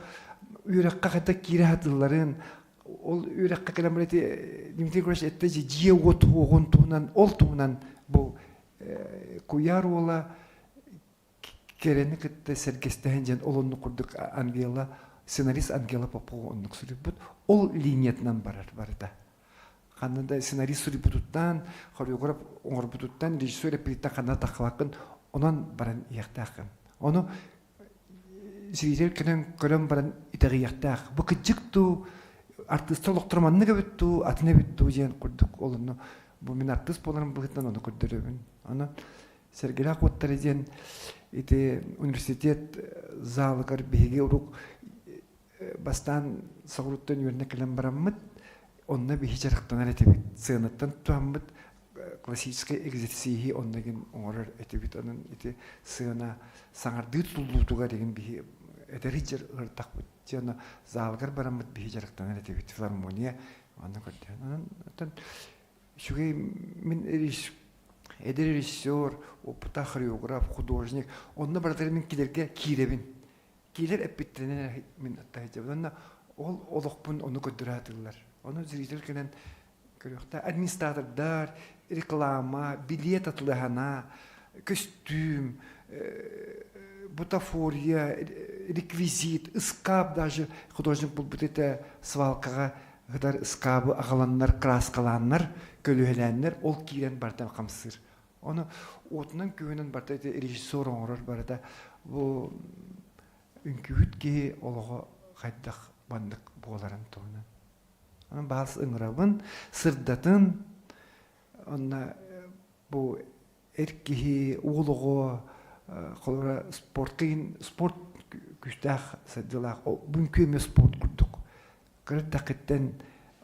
Speaker 9: үөрэххэ хайдах киирэ сатыылларын, ол үөрэххэ кэлэн баран ити Дмитрий Егорович эттэ дьиэ-уот уоҕун туһунан, ол туһунан бу куйаар уола кэрэни кытта сэргэстэһэн дьэн ол оннук курдук Ангела, сценарист Ангела Попова оннук суруйбут. Ол линиятынан барар барыта. Ханна да сценарист суруйбутуттан, хореограф оҥорбутуттан, режиссер эппититтэн ханна таххыбаккын, онон баран иһиэхтээххин. Ону зритель кэлэн көрөн баран итэҕийиэхтээх. Бу кыдьык дуу, артыыстар олохторо маннык эбит дуу, атын эбит дуу диэн курдук ол онно бу мин артыыс буоларым быһыытынан ону көрдөрөбүн. Аны Сэргэлээх уоттара диэн ити университет залыгар биһиги урук бастаан соҕурууттан үөрэнэ кэлэн бараммыт, онно биһи дьарыктанар этибит. Сыанаттан туһаммыт классическай экзерсииһи онно игин оҥорор этибит. Онон ити сыана саҥардыы тутуллуутугар игин биһи эдэр дьэр ыртахпыт. Дьэ залгар бараммыт биһи дьарыктанар этибит. Филармония онно көрдөөн. Онон оттон үчүгэй мин эдэр режиссер, опыта хореограф, художник онно барытыгар мин килэргэ киирэбин. Киилэр эппиттэринэн мин аттаһыдьабын. Онно ол олохпун ону көрдөрө сатыыллар. Ону зритель кэлэн көрүөхтэ. Администратордар, реклама, билиэт атылыһана, көстүүм, бутафория, реквизит, ыскаап даже художник булбут этэ свалкаҕа ытар ыскаабы аҕаланнар, краскалааннар, көлүөһэлээннэр ол киирэн барыта хамсыыр. Ону уотунан күүһүнэн барыта ити режиссер оҥорор барыта бу үҥкүүһүт киһи олоҕо хайдах маннык буоларын туһунан. Онон баас ыҥырабын, сырдатын, онно бу эр киһи, уол оҕо холобура спортка спорт күүстээх сайдыылаах бу үҥкүү эмиэ спорт курдук. Кыра эрдэххиттэн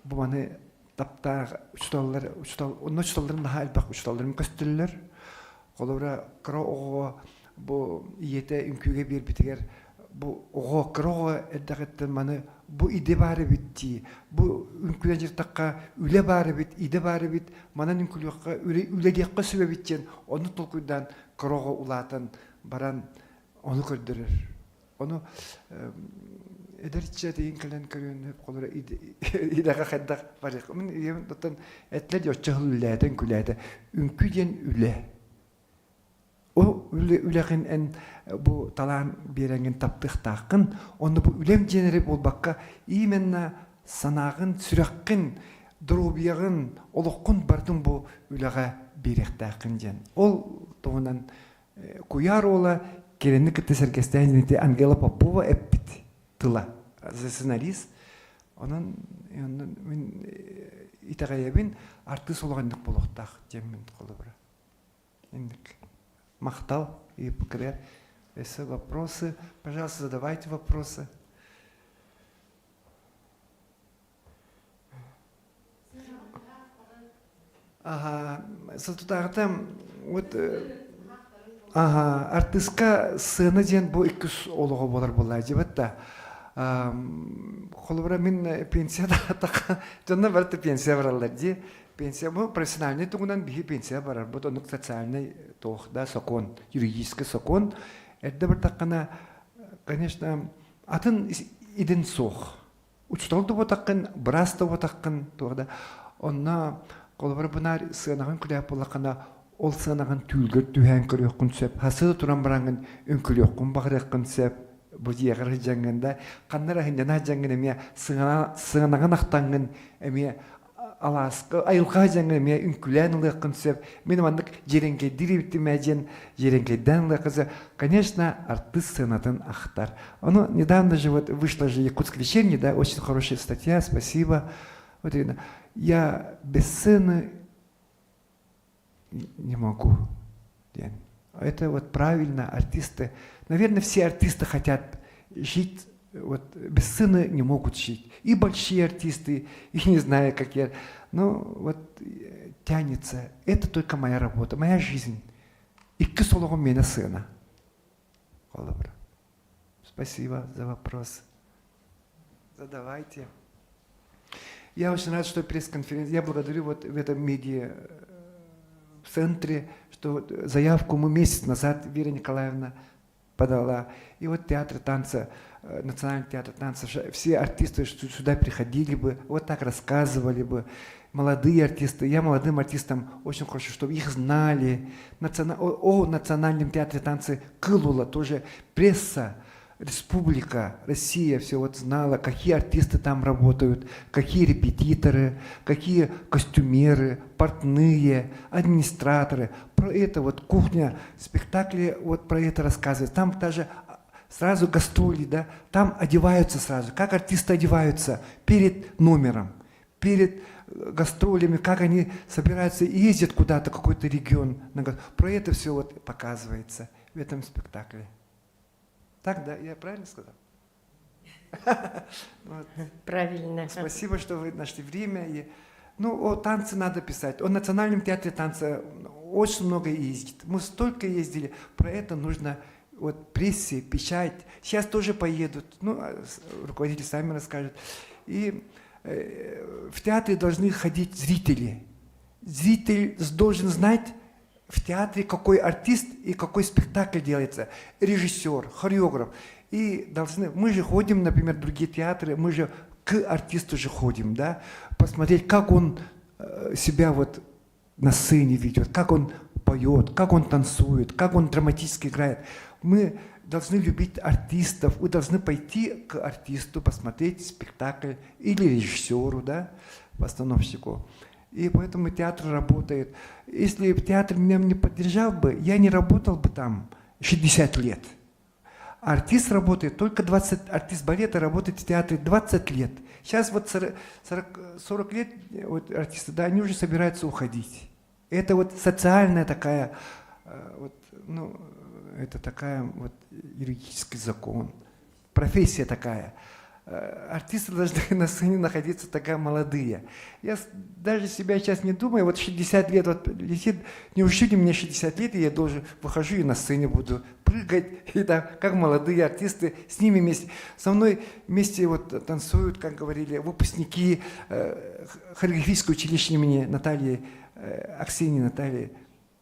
Speaker 9: бу маны таптаах учууталлар учуутал онно учууталларым наһаа элбэх учууталларым көстөллөр. Холобура кыра оҕоҕо бу ийэтэ үҥкүүгэ биэрбитигэр бу оҕо кыра оҕо эрдэҕиттэн маны бу идэ баар эбит дии бу үҥкүүнэн дьарыктахха үлэ баар эбит идэ баар эбит манан үҥкүүлүөххэ үлэлиэххэ сөп эбит диэн ону толкуйдаан кыра оҕо улаатан баран ону көрдөрөр Ону эдэрчи этигин кэлэн көрүөн сөп холоро идэҕэ хайдах барыах мин ийэм оттон этилэр дии оччо сыл үлэлээтэ үҥкүүлээтэ үҥкүү диэн үлэ ол үлэҕин эн бу талаан биэрэҥҥин таптыахтааххын онно бу үлэм диэн эрэ буолбакка именно санааҕын сүрэххин доруобуйаҕын олоххун барытын бу үлэҕэ биэриэхтээххин диэн ол туһунан Куйаар уола Кирэни кытта сэргэстээн ити Ангела Попова эппит тыла сценарист. Онон мин итэҕэйэбин артыыс олох инник буолуохтаах диэммин холобура. Инник. Махтал ыйыппыккытыгар. Если вопросы, пожалуйста, задавайте вопросы. Аха, сылтутааҕыта вот аха, артыыска сцена диэн бу иккис олоҕо буолар буоллаа дьибэт да. Холобура мин пенсия дьонно барыта пенсия бараллар дии. Пенсия бу профессиональный тугунан биһи пенсия барарбыт оннук социальный туох да сокуон, юридический сокуон. Эрдэ бардаххына, конечно, атын идин суох. Учуутал да буотаххын, быраас да буотаххын, туох да. Онно холобура бу наар сыанаҕын күлээх буоллаххына, ол сыанаҕын түүлгэр түһээн көрүөххүн сөп. Хасыы туран бараҥҥын үҥкүлүөххүн баҕарыаххын сөп. Бу дьиэҕэр сылдьаҥҥын да, ханна эрэ сынньана сылдьаҥҥын эмиэ сыанаҕын ахтаҥҥын эмиэ алааска айылҕа сылдьаҥҥын эмиэ үҥкүлээн ылыаххын сөп. Мин маннык дьиэрэҥкэйдиир эбиттим ээ диэн дьиэрэҥкэйдээн ылыаххын сөп. Конечно, артыыс сыанатын ахтар. Ону недавно же вот вышла же Якутск вечерний, да, очень хорошая статья, спасибо. Вот именно, я без сцены не могу. Это вот правильно, артисты. Наверное, все артисты хотят жить, вот без сцены не могут жить. И большие артисты, и не знаю, как я. Но вот тянется. Это только моя работа, моя жизнь. Иккис олоҕум миэнэ сыана. Холобура. Спасибо за вопрос. Задавайте. Я очень рад, что пресс-конференция. Я благодарю вот в этом медиа в центре, что заявку мы месяц назад Вера Николаевна подала. И вот театр танца, Национальный театр танца, все артисты сюда приходили бы, вот так рассказывали бы. Молодые артисты, я молодым артистам очень хочу, чтобы их знали. О Национальном театре танца Кылула тоже пресса, республика, Россия все вот знала, какие артисты там работают, какие репетиторы, какие костюмеры, портные, администраторы. Про это вот кухня спектакли вот про это рассказывает. Там даже сразу гастроли, да, там одеваются сразу, как артисты одеваются перед номером, перед гастролями, как они собираются и ездят куда-то, какой-то регион. Про это все вот показывается в этом спектакле. Так, да, я правильно сказал? Вот.
Speaker 1: Правильно.
Speaker 9: Спасибо, что вы нашли время. И, ну, о танце надо писать. О Национальном театре танца очень много ездит. Мы столько ездили. Про это нужно вот прессе, печать. Сейчас тоже поедут. Ну, руководители сами расскажут. И в театре должны ходить зрители. Зритель должен знать в театре, какой артист и какой спектакль делается. Режиссер, хореограф. И должны, мы же ходим, например, в другие театры, мы же к артисту же ходим, да, посмотреть, как он себя вот на сцене ведет, как он поет, как он танцует, как он драматически играет. Мы должны любить артистов, вы должны пойти к артисту, посмотреть спектакль или режиссеру, да, постановщику. И поэтому театр работает. Если бы театр меня не поддержал бы, я не работал бы там 60 лет. Артист работает только 20, артист балета работает в театре 20 лет. Сейчас вот 40, 40 лет вот артисты, да, они уже собираются уходить. Это вот социальная такая, вот, ну, это такая вот юридический закон, профессия такая. Артисты должны на сцене находиться такая молодые. Я даже себя сейчас не думаю, вот 60 лет вот летит, неужели мне 60 лет, и я должен, выхожу и на сцене буду прыгать, и там, как молодые артисты, с ними вместе. Со мной вместе вот танцуют, как говорили, выпускники хореографического училища имени Натальи, Аксиньи Натальи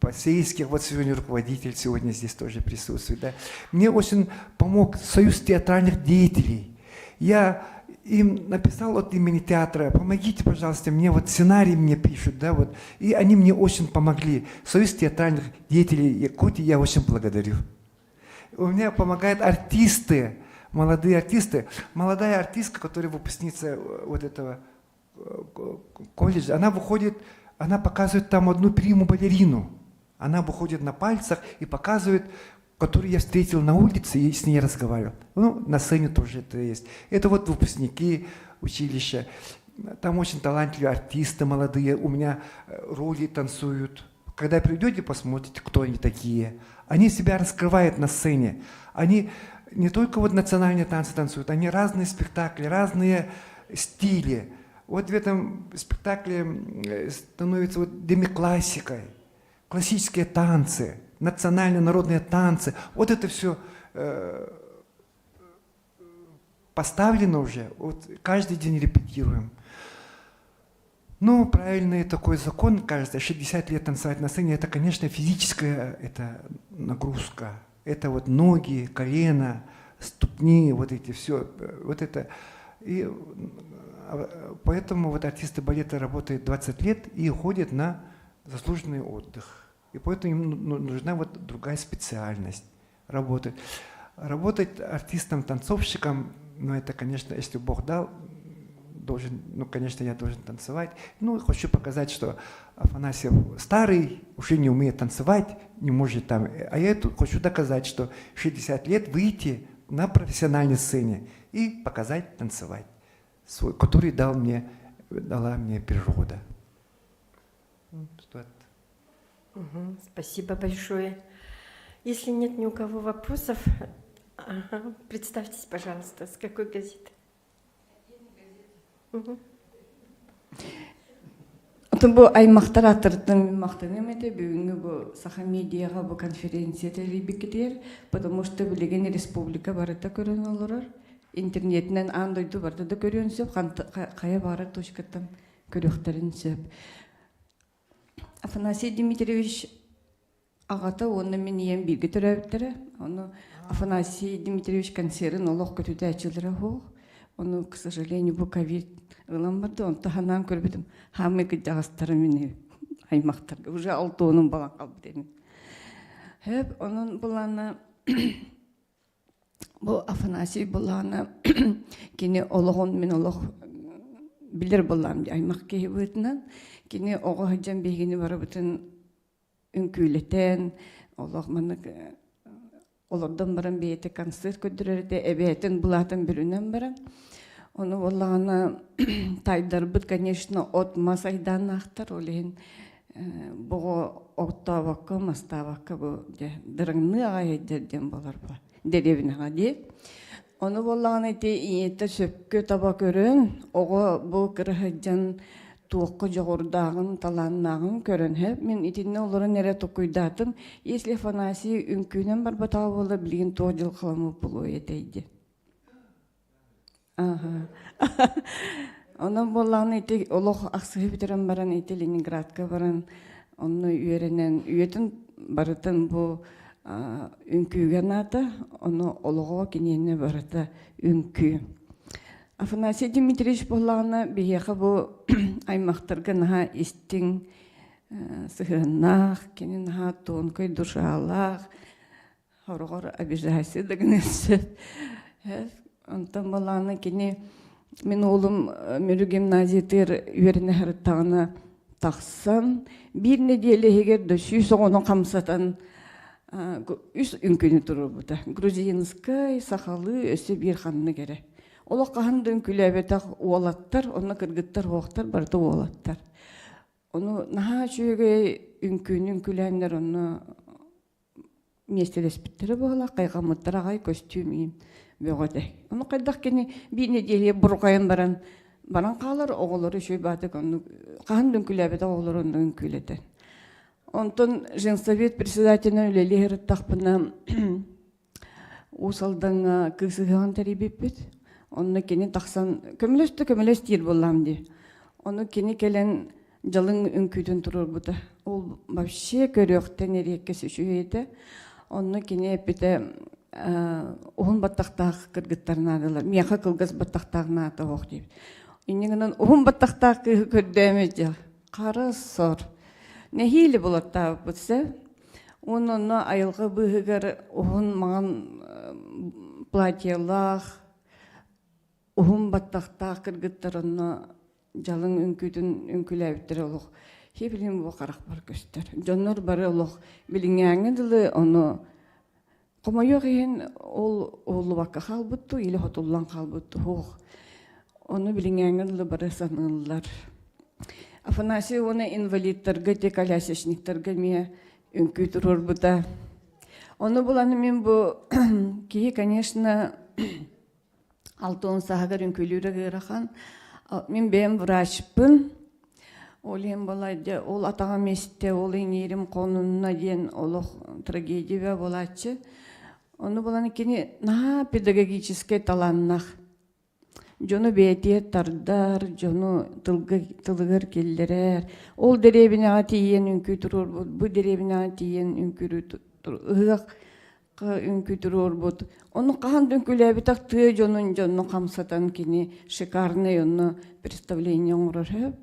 Speaker 9: Посейских, вот сегодня руководитель сегодня здесь тоже присутствует. Да. Мне очень помог Союз театральных деятелей. Я им написал от имени театра, помогите, пожалуйста, мне вот сценарий мне пишут, да, вот. И они мне очень помогли. Союз театральных деятелей Якутии я очень благодарю. У меня помогают артисты, молодые артисты. Молодая артистка, которая выпускница вот этого колледжа, она выходит, она показывает там одну приму-балерину. Она выходит на пальцах и показывает, которую я встретил на улице и с ней разговаривал. Ну, на сцене тоже это есть. Это вот выпускники училища. Там очень талантливые артисты молодые. У меня роли танцуют. Когда придете, посмотрите, кто они такие. Они себя раскрывают на сцене. Они не только вот национальные танцы танцуют, они разные спектакли, разные стили. Вот в этом спектакле становится вот демиклассикой. Классические танцы, национальные народные танцы. Вот это все поставлено уже. Вот каждый день репетируем. Ну, правильный такой закон, кажется, 60 лет танцевать на сцене, это, конечно, физическая это нагрузка. Это вот ноги, колено, ступни, вот эти все, вот это. И Поэтому вот артисты балета работают 20 лет и уходят на заслуженный отдых. И поэтому им нужна вот другая специальность работать. Работать артистом-танцовщиком, ну это, конечно, если Бог дал, должен, ну, конечно, я должен танцевать. Ну, хочу показать, что Афанасьев старый, уже не умеет танцевать, не может там. А я тут хочу доказать, что 60 лет выйти на профессиональной сцене и показать танцевать, свой, который дал мне, дала мне природа. Что
Speaker 1: Угу, спасибо большое. Если нет ни у кого вопросов, ага, представьтесь, пожалуйста, с какой газеты? Угу.
Speaker 7: Отон бу аймактар аттарыттан махтаныам этэ бүгүҥҥү бу Саха медиаҕа бу конференция тэрийбиккитигэр, потому что билигин республика барыта көрөн олорор. Интернетинэн аан дойду барыта да көрүөн сөп, хайа баҕарар точкаттан көрүөхтэрин сөп. Афанасий Дмитриевич аҕата уонна мин ийэм бииргэ төрөөбүттэрэ. Ону Афанасий Дмитриевич концерын олох көтүтээччилэрэ суох. Ону, к сожалению, бу ковид ылан барда. Онто ханаан көрбүтүм, хаамый кырдьаҕастарым мини аймахтарга уже алтуонун балан қалбыт эми. Хөп, онон булана бу Афанасий булаана кини олоҕун мин олох билэр буллаам аймах киһи быһыытынан кини оҕо сылдьан биһигини барыбытын үҥкүүлэтэн олох маннык олордон баран бэйэтэ концерт көрдөрөр этэ эбээтин былаатын бүрүнэн баран ону буоллаҕына тайдарбыт конечно от мас айдааннаахтар ол иһин боҕо оттообокко мастаабакка бу дьэ дырыҥныы аҕай эйдэр диэн буолар бу дэриэбинэҕэ дии Ону буоллаҕына ити ийэтэ сөпкө таба көрөн, оҕо бу кыра сылдьан туохха дьоҕурдааҕын, талааннааҕын көрөн, һэ, мин итиннэ олорон эрэ толкуйдаатым, если Афанасий үҥкүүнэн барбатаҕа буоллар, билигин туох дьылҕаламмыт буолуой этэй диэн. Аха. Онон буоллаҕына ити олох ахсыһы бүтэрэн баран ити Ленинградка баран онно үөрэнэн үйэтин барытын бу үҥкүүгэ анаата, ону олоҕо киниэнэ барыта үҥкүү. Афанасий Дмитриевич буоллаҕына биһиэхэ бу аймахтарга наһаа истиҥ сыһыаннаах, кини наһаа тонкой душалаах, Хороҕор обижайся да гыныан сөп. Онтон балаана кини мин уолум Мүрү гимназиятыгар үөрэнэ сырыттаҕына тахсан биир нэдиэлэ иһигэр да 100 оҕону хамсатан үс үҥкүүнү туруорбута. Грузинскай, сахалыы өссө биир ханнык эрэ. Олох хаһан да үҥкүүлээбэтэх уолаттар, онно кыргыттар уохтар, барыта уолаттар. Ону наһаа үчүгэй үҥкүүнү үҥкүүлээннэр онно миэстэлэспиттэрэ буола хайҕаммыттара аҕай көстүүм иин бөҕө этэ. Ону хайдах кини биир нэдиэлэ бурҕайан баран баран хаалар оҕолору үчүгэй баатык оннук хаһан да үҥкүүлээбэтэх оҕолору онно үҥкүүлэтэн. Онтон женсовет председателинэн үлэлии сырыттахпына Уус Алдаҥҥа кыыс ыһыаҕын тэрийбиппит. Онно кини тахсан көмөлөс да көмөлөс диир буоллаҕым дии. Ону кини кэлэн дьалыҥ үҥкүүтүн туруорбута. Ол вообще көрүөхтэн эриэккэс үчүгэй этэ. Онно кини эппитэ уһун баттахтаах кыргыттар наадалар. Миэхэ кылгас баттахтаах наада оһох диэбит. Инньэ гынан уһун баттахтаах кыыһы көрдөөмө дьэ. Хара сор. Нэһиилэ булаттаабыппыт сэ. Уонна онно айылҕа быыһыгар уһун маҥан платьелаах, уһун баттахтаах кыргыттар онно дьалыҥ үҥкүүтүн үҥкүүлээбиттэрэ олох хи билин бу харахпар көстөр. Дьоннор бары олох билиҥҥээҥҥэ дылы ону хомойуох иһин ол уһуллубакка хаалбыт дуу или хотуллан хаалбыт дуу суох. Ону билиҥҥээҥҥэ дылы бары саныыллар. Афанасий уонна инвалидтарга те колясочниктарга эмиэ үҥкүү туруорбута. Ону булан мин бу киһи, конечно, 60 сааһыгар үҥкүүлүүрэ ыарахан. Мин бэйэм врачпын. Ол иһин балайда ол атаҕым истэ, ол иҥиирим хонунна диэн олох трагедия буолааччы. Ону булан кини наһаа педагогическай талааннаах. Дьону бэйэтигэр тардар, дьону тылга, тылыгар киллэрэр. Ол дэриэбинэҕэ тиийэн үҥкүү туруорбут, бу дэриэбинэҕэ тиийэн үҥкүү ыһыах.
Speaker 10: үҥкүү туруорбут. Ону хаһан да үҥкүүлээбитэх тыа дьонун дьонну хамсатан кини шикарный онно представление оҥорор сөп.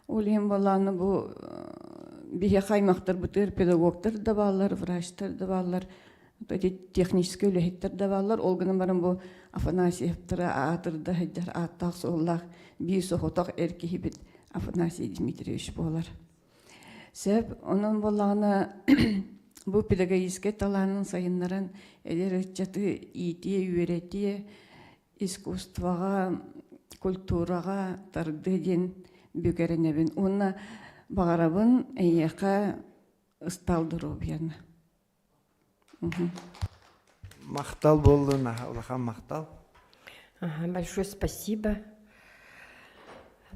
Speaker 10: Ол иһин балааны бу биһиэхэ аймахтарбытыгар педагогтар да бааллар, врачтар да бааллар, эти техническэй үлэһиттэр да бааллар. Ол гынан баран бу Афанасьевтара аатырда сылдьар ааттаах-суоллаах биир соҕотох эр киһибит Афанасий Дмитриевич буолар. Сөп, онон буоллаҕына бу педагогическай талаанын сайыннаран эдэр ыччаты иитиэ, үөрэтиэ, искусствоҕа, культураҕа тардыа диэн бүк эрэнэбин. Уонна баҕарабын эйиэхэ ыстаал доруобуйаны.
Speaker 9: Махтал буоллун, улахан махтал.
Speaker 1: Ага, большое спасибо.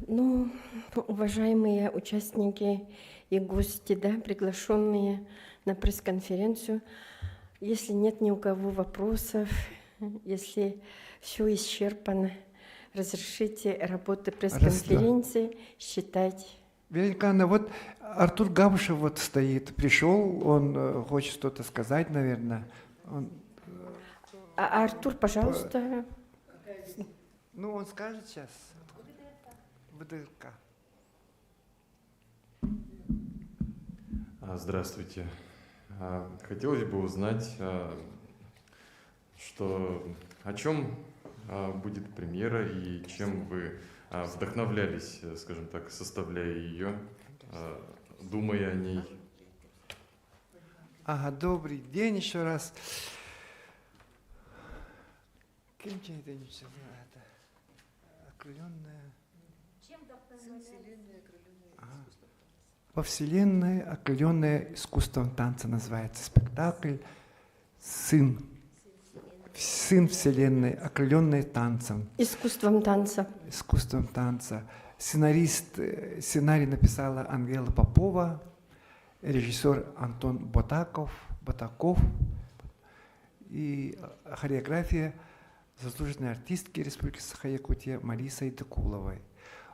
Speaker 1: Ну, уважаемые участники и гости, да, приглашенные на пресс-конференцию, если нет ни у кого вопросов, если все исчерпано, разрешите работу пресс-конференции считать
Speaker 9: Вероника вот Артур Габышев вот стоит, пришел, он э, хочет что-то сказать, наверное. Он...
Speaker 1: А, Артур, пожалуйста.
Speaker 9: Ну, он скажет сейчас. ВДРК.
Speaker 11: А, здравствуйте. А, хотелось бы узнать, а, что, о чем будет премьера и чем вы вдохновлялись, скажем так, составляя ее, думая о ней.
Speaker 9: Ага, добрый день еще раз. Кем это это? Окрыленная. Во Вселенной, окрыленная искусством танца называется спектакль «Сын». Сын Вселенной, окрыленный танцем.
Speaker 1: Искусством танца.
Speaker 9: Искусством танца. Сценарист, э, сценарий написала Ангела Попова, режиссер Антон Ботаков, Ботаков и хореография заслуженной артистки Республики Саха-Якутия Марии Сайдакуловой.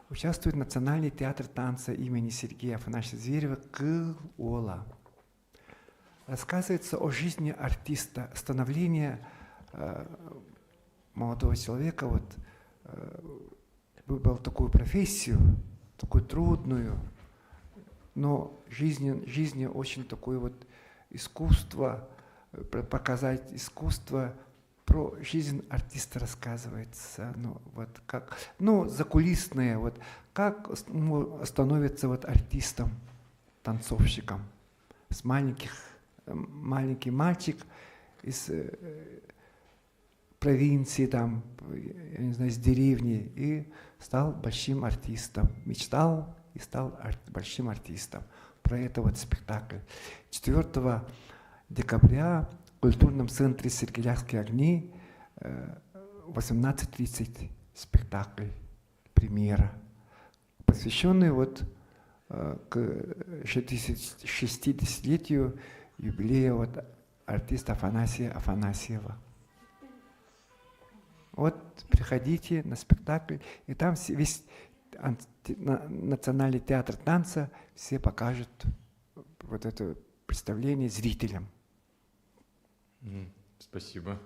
Speaker 9: Участвует Национальный театр танца имени Сергея Афанасьевича Зверева «Кыл-Ола». Рассказывается о жизни артиста, становление э, молодого человека, вот, э, выбрал такую профессию, такую трудную, но жизни, жизни очень такое вот искусство, э, показать искусство, про жизнь артиста рассказывается, ну, вот как, ну, закулисное, вот, как становится вот артистом, танцовщиком. С маленьких, маленький мальчик из э, провинции, там, я не знаю, из деревни, и стал большим артистом. Мечтал и стал ар- большим артистом. Про это вот спектакль. 4 декабря в культурном центре «Сергеляхские огни» 18.30 э, спектакль, премьера, посвященный вот э, к 60-летию юбилея вот артиста Афанасия Афанасьева. Вот приходите на спектакль, и там весь Национальный театр танца все покажут вот это представление зрителям.
Speaker 11: Спасибо.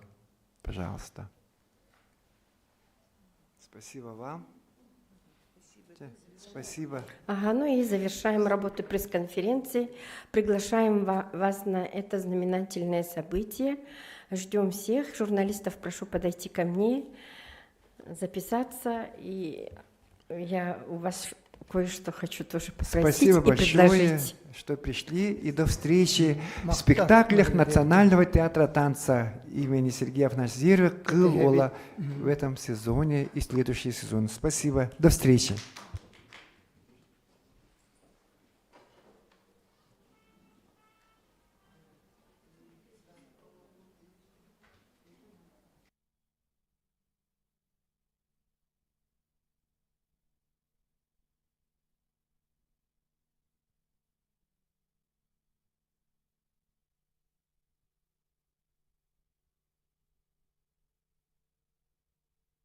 Speaker 9: Пожалуйста. Спасибо вам. Спасибо.
Speaker 1: Ага, ну и завершаем работу пресс-конференции. Приглашаем вас на это знаменательное событие. Ждем всех. Журналистов прошу подойти ко мне, записаться. И я у вас кое-что хочу тоже попросить
Speaker 9: Спасибо
Speaker 1: и
Speaker 9: большое,
Speaker 1: предложить.
Speaker 9: что пришли. И до встречи в спектаклях Национального театра танца имени Сергея Афанасьева «Кыл-Ола» в этом сезоне и следующий сезон. Спасибо. До встречи.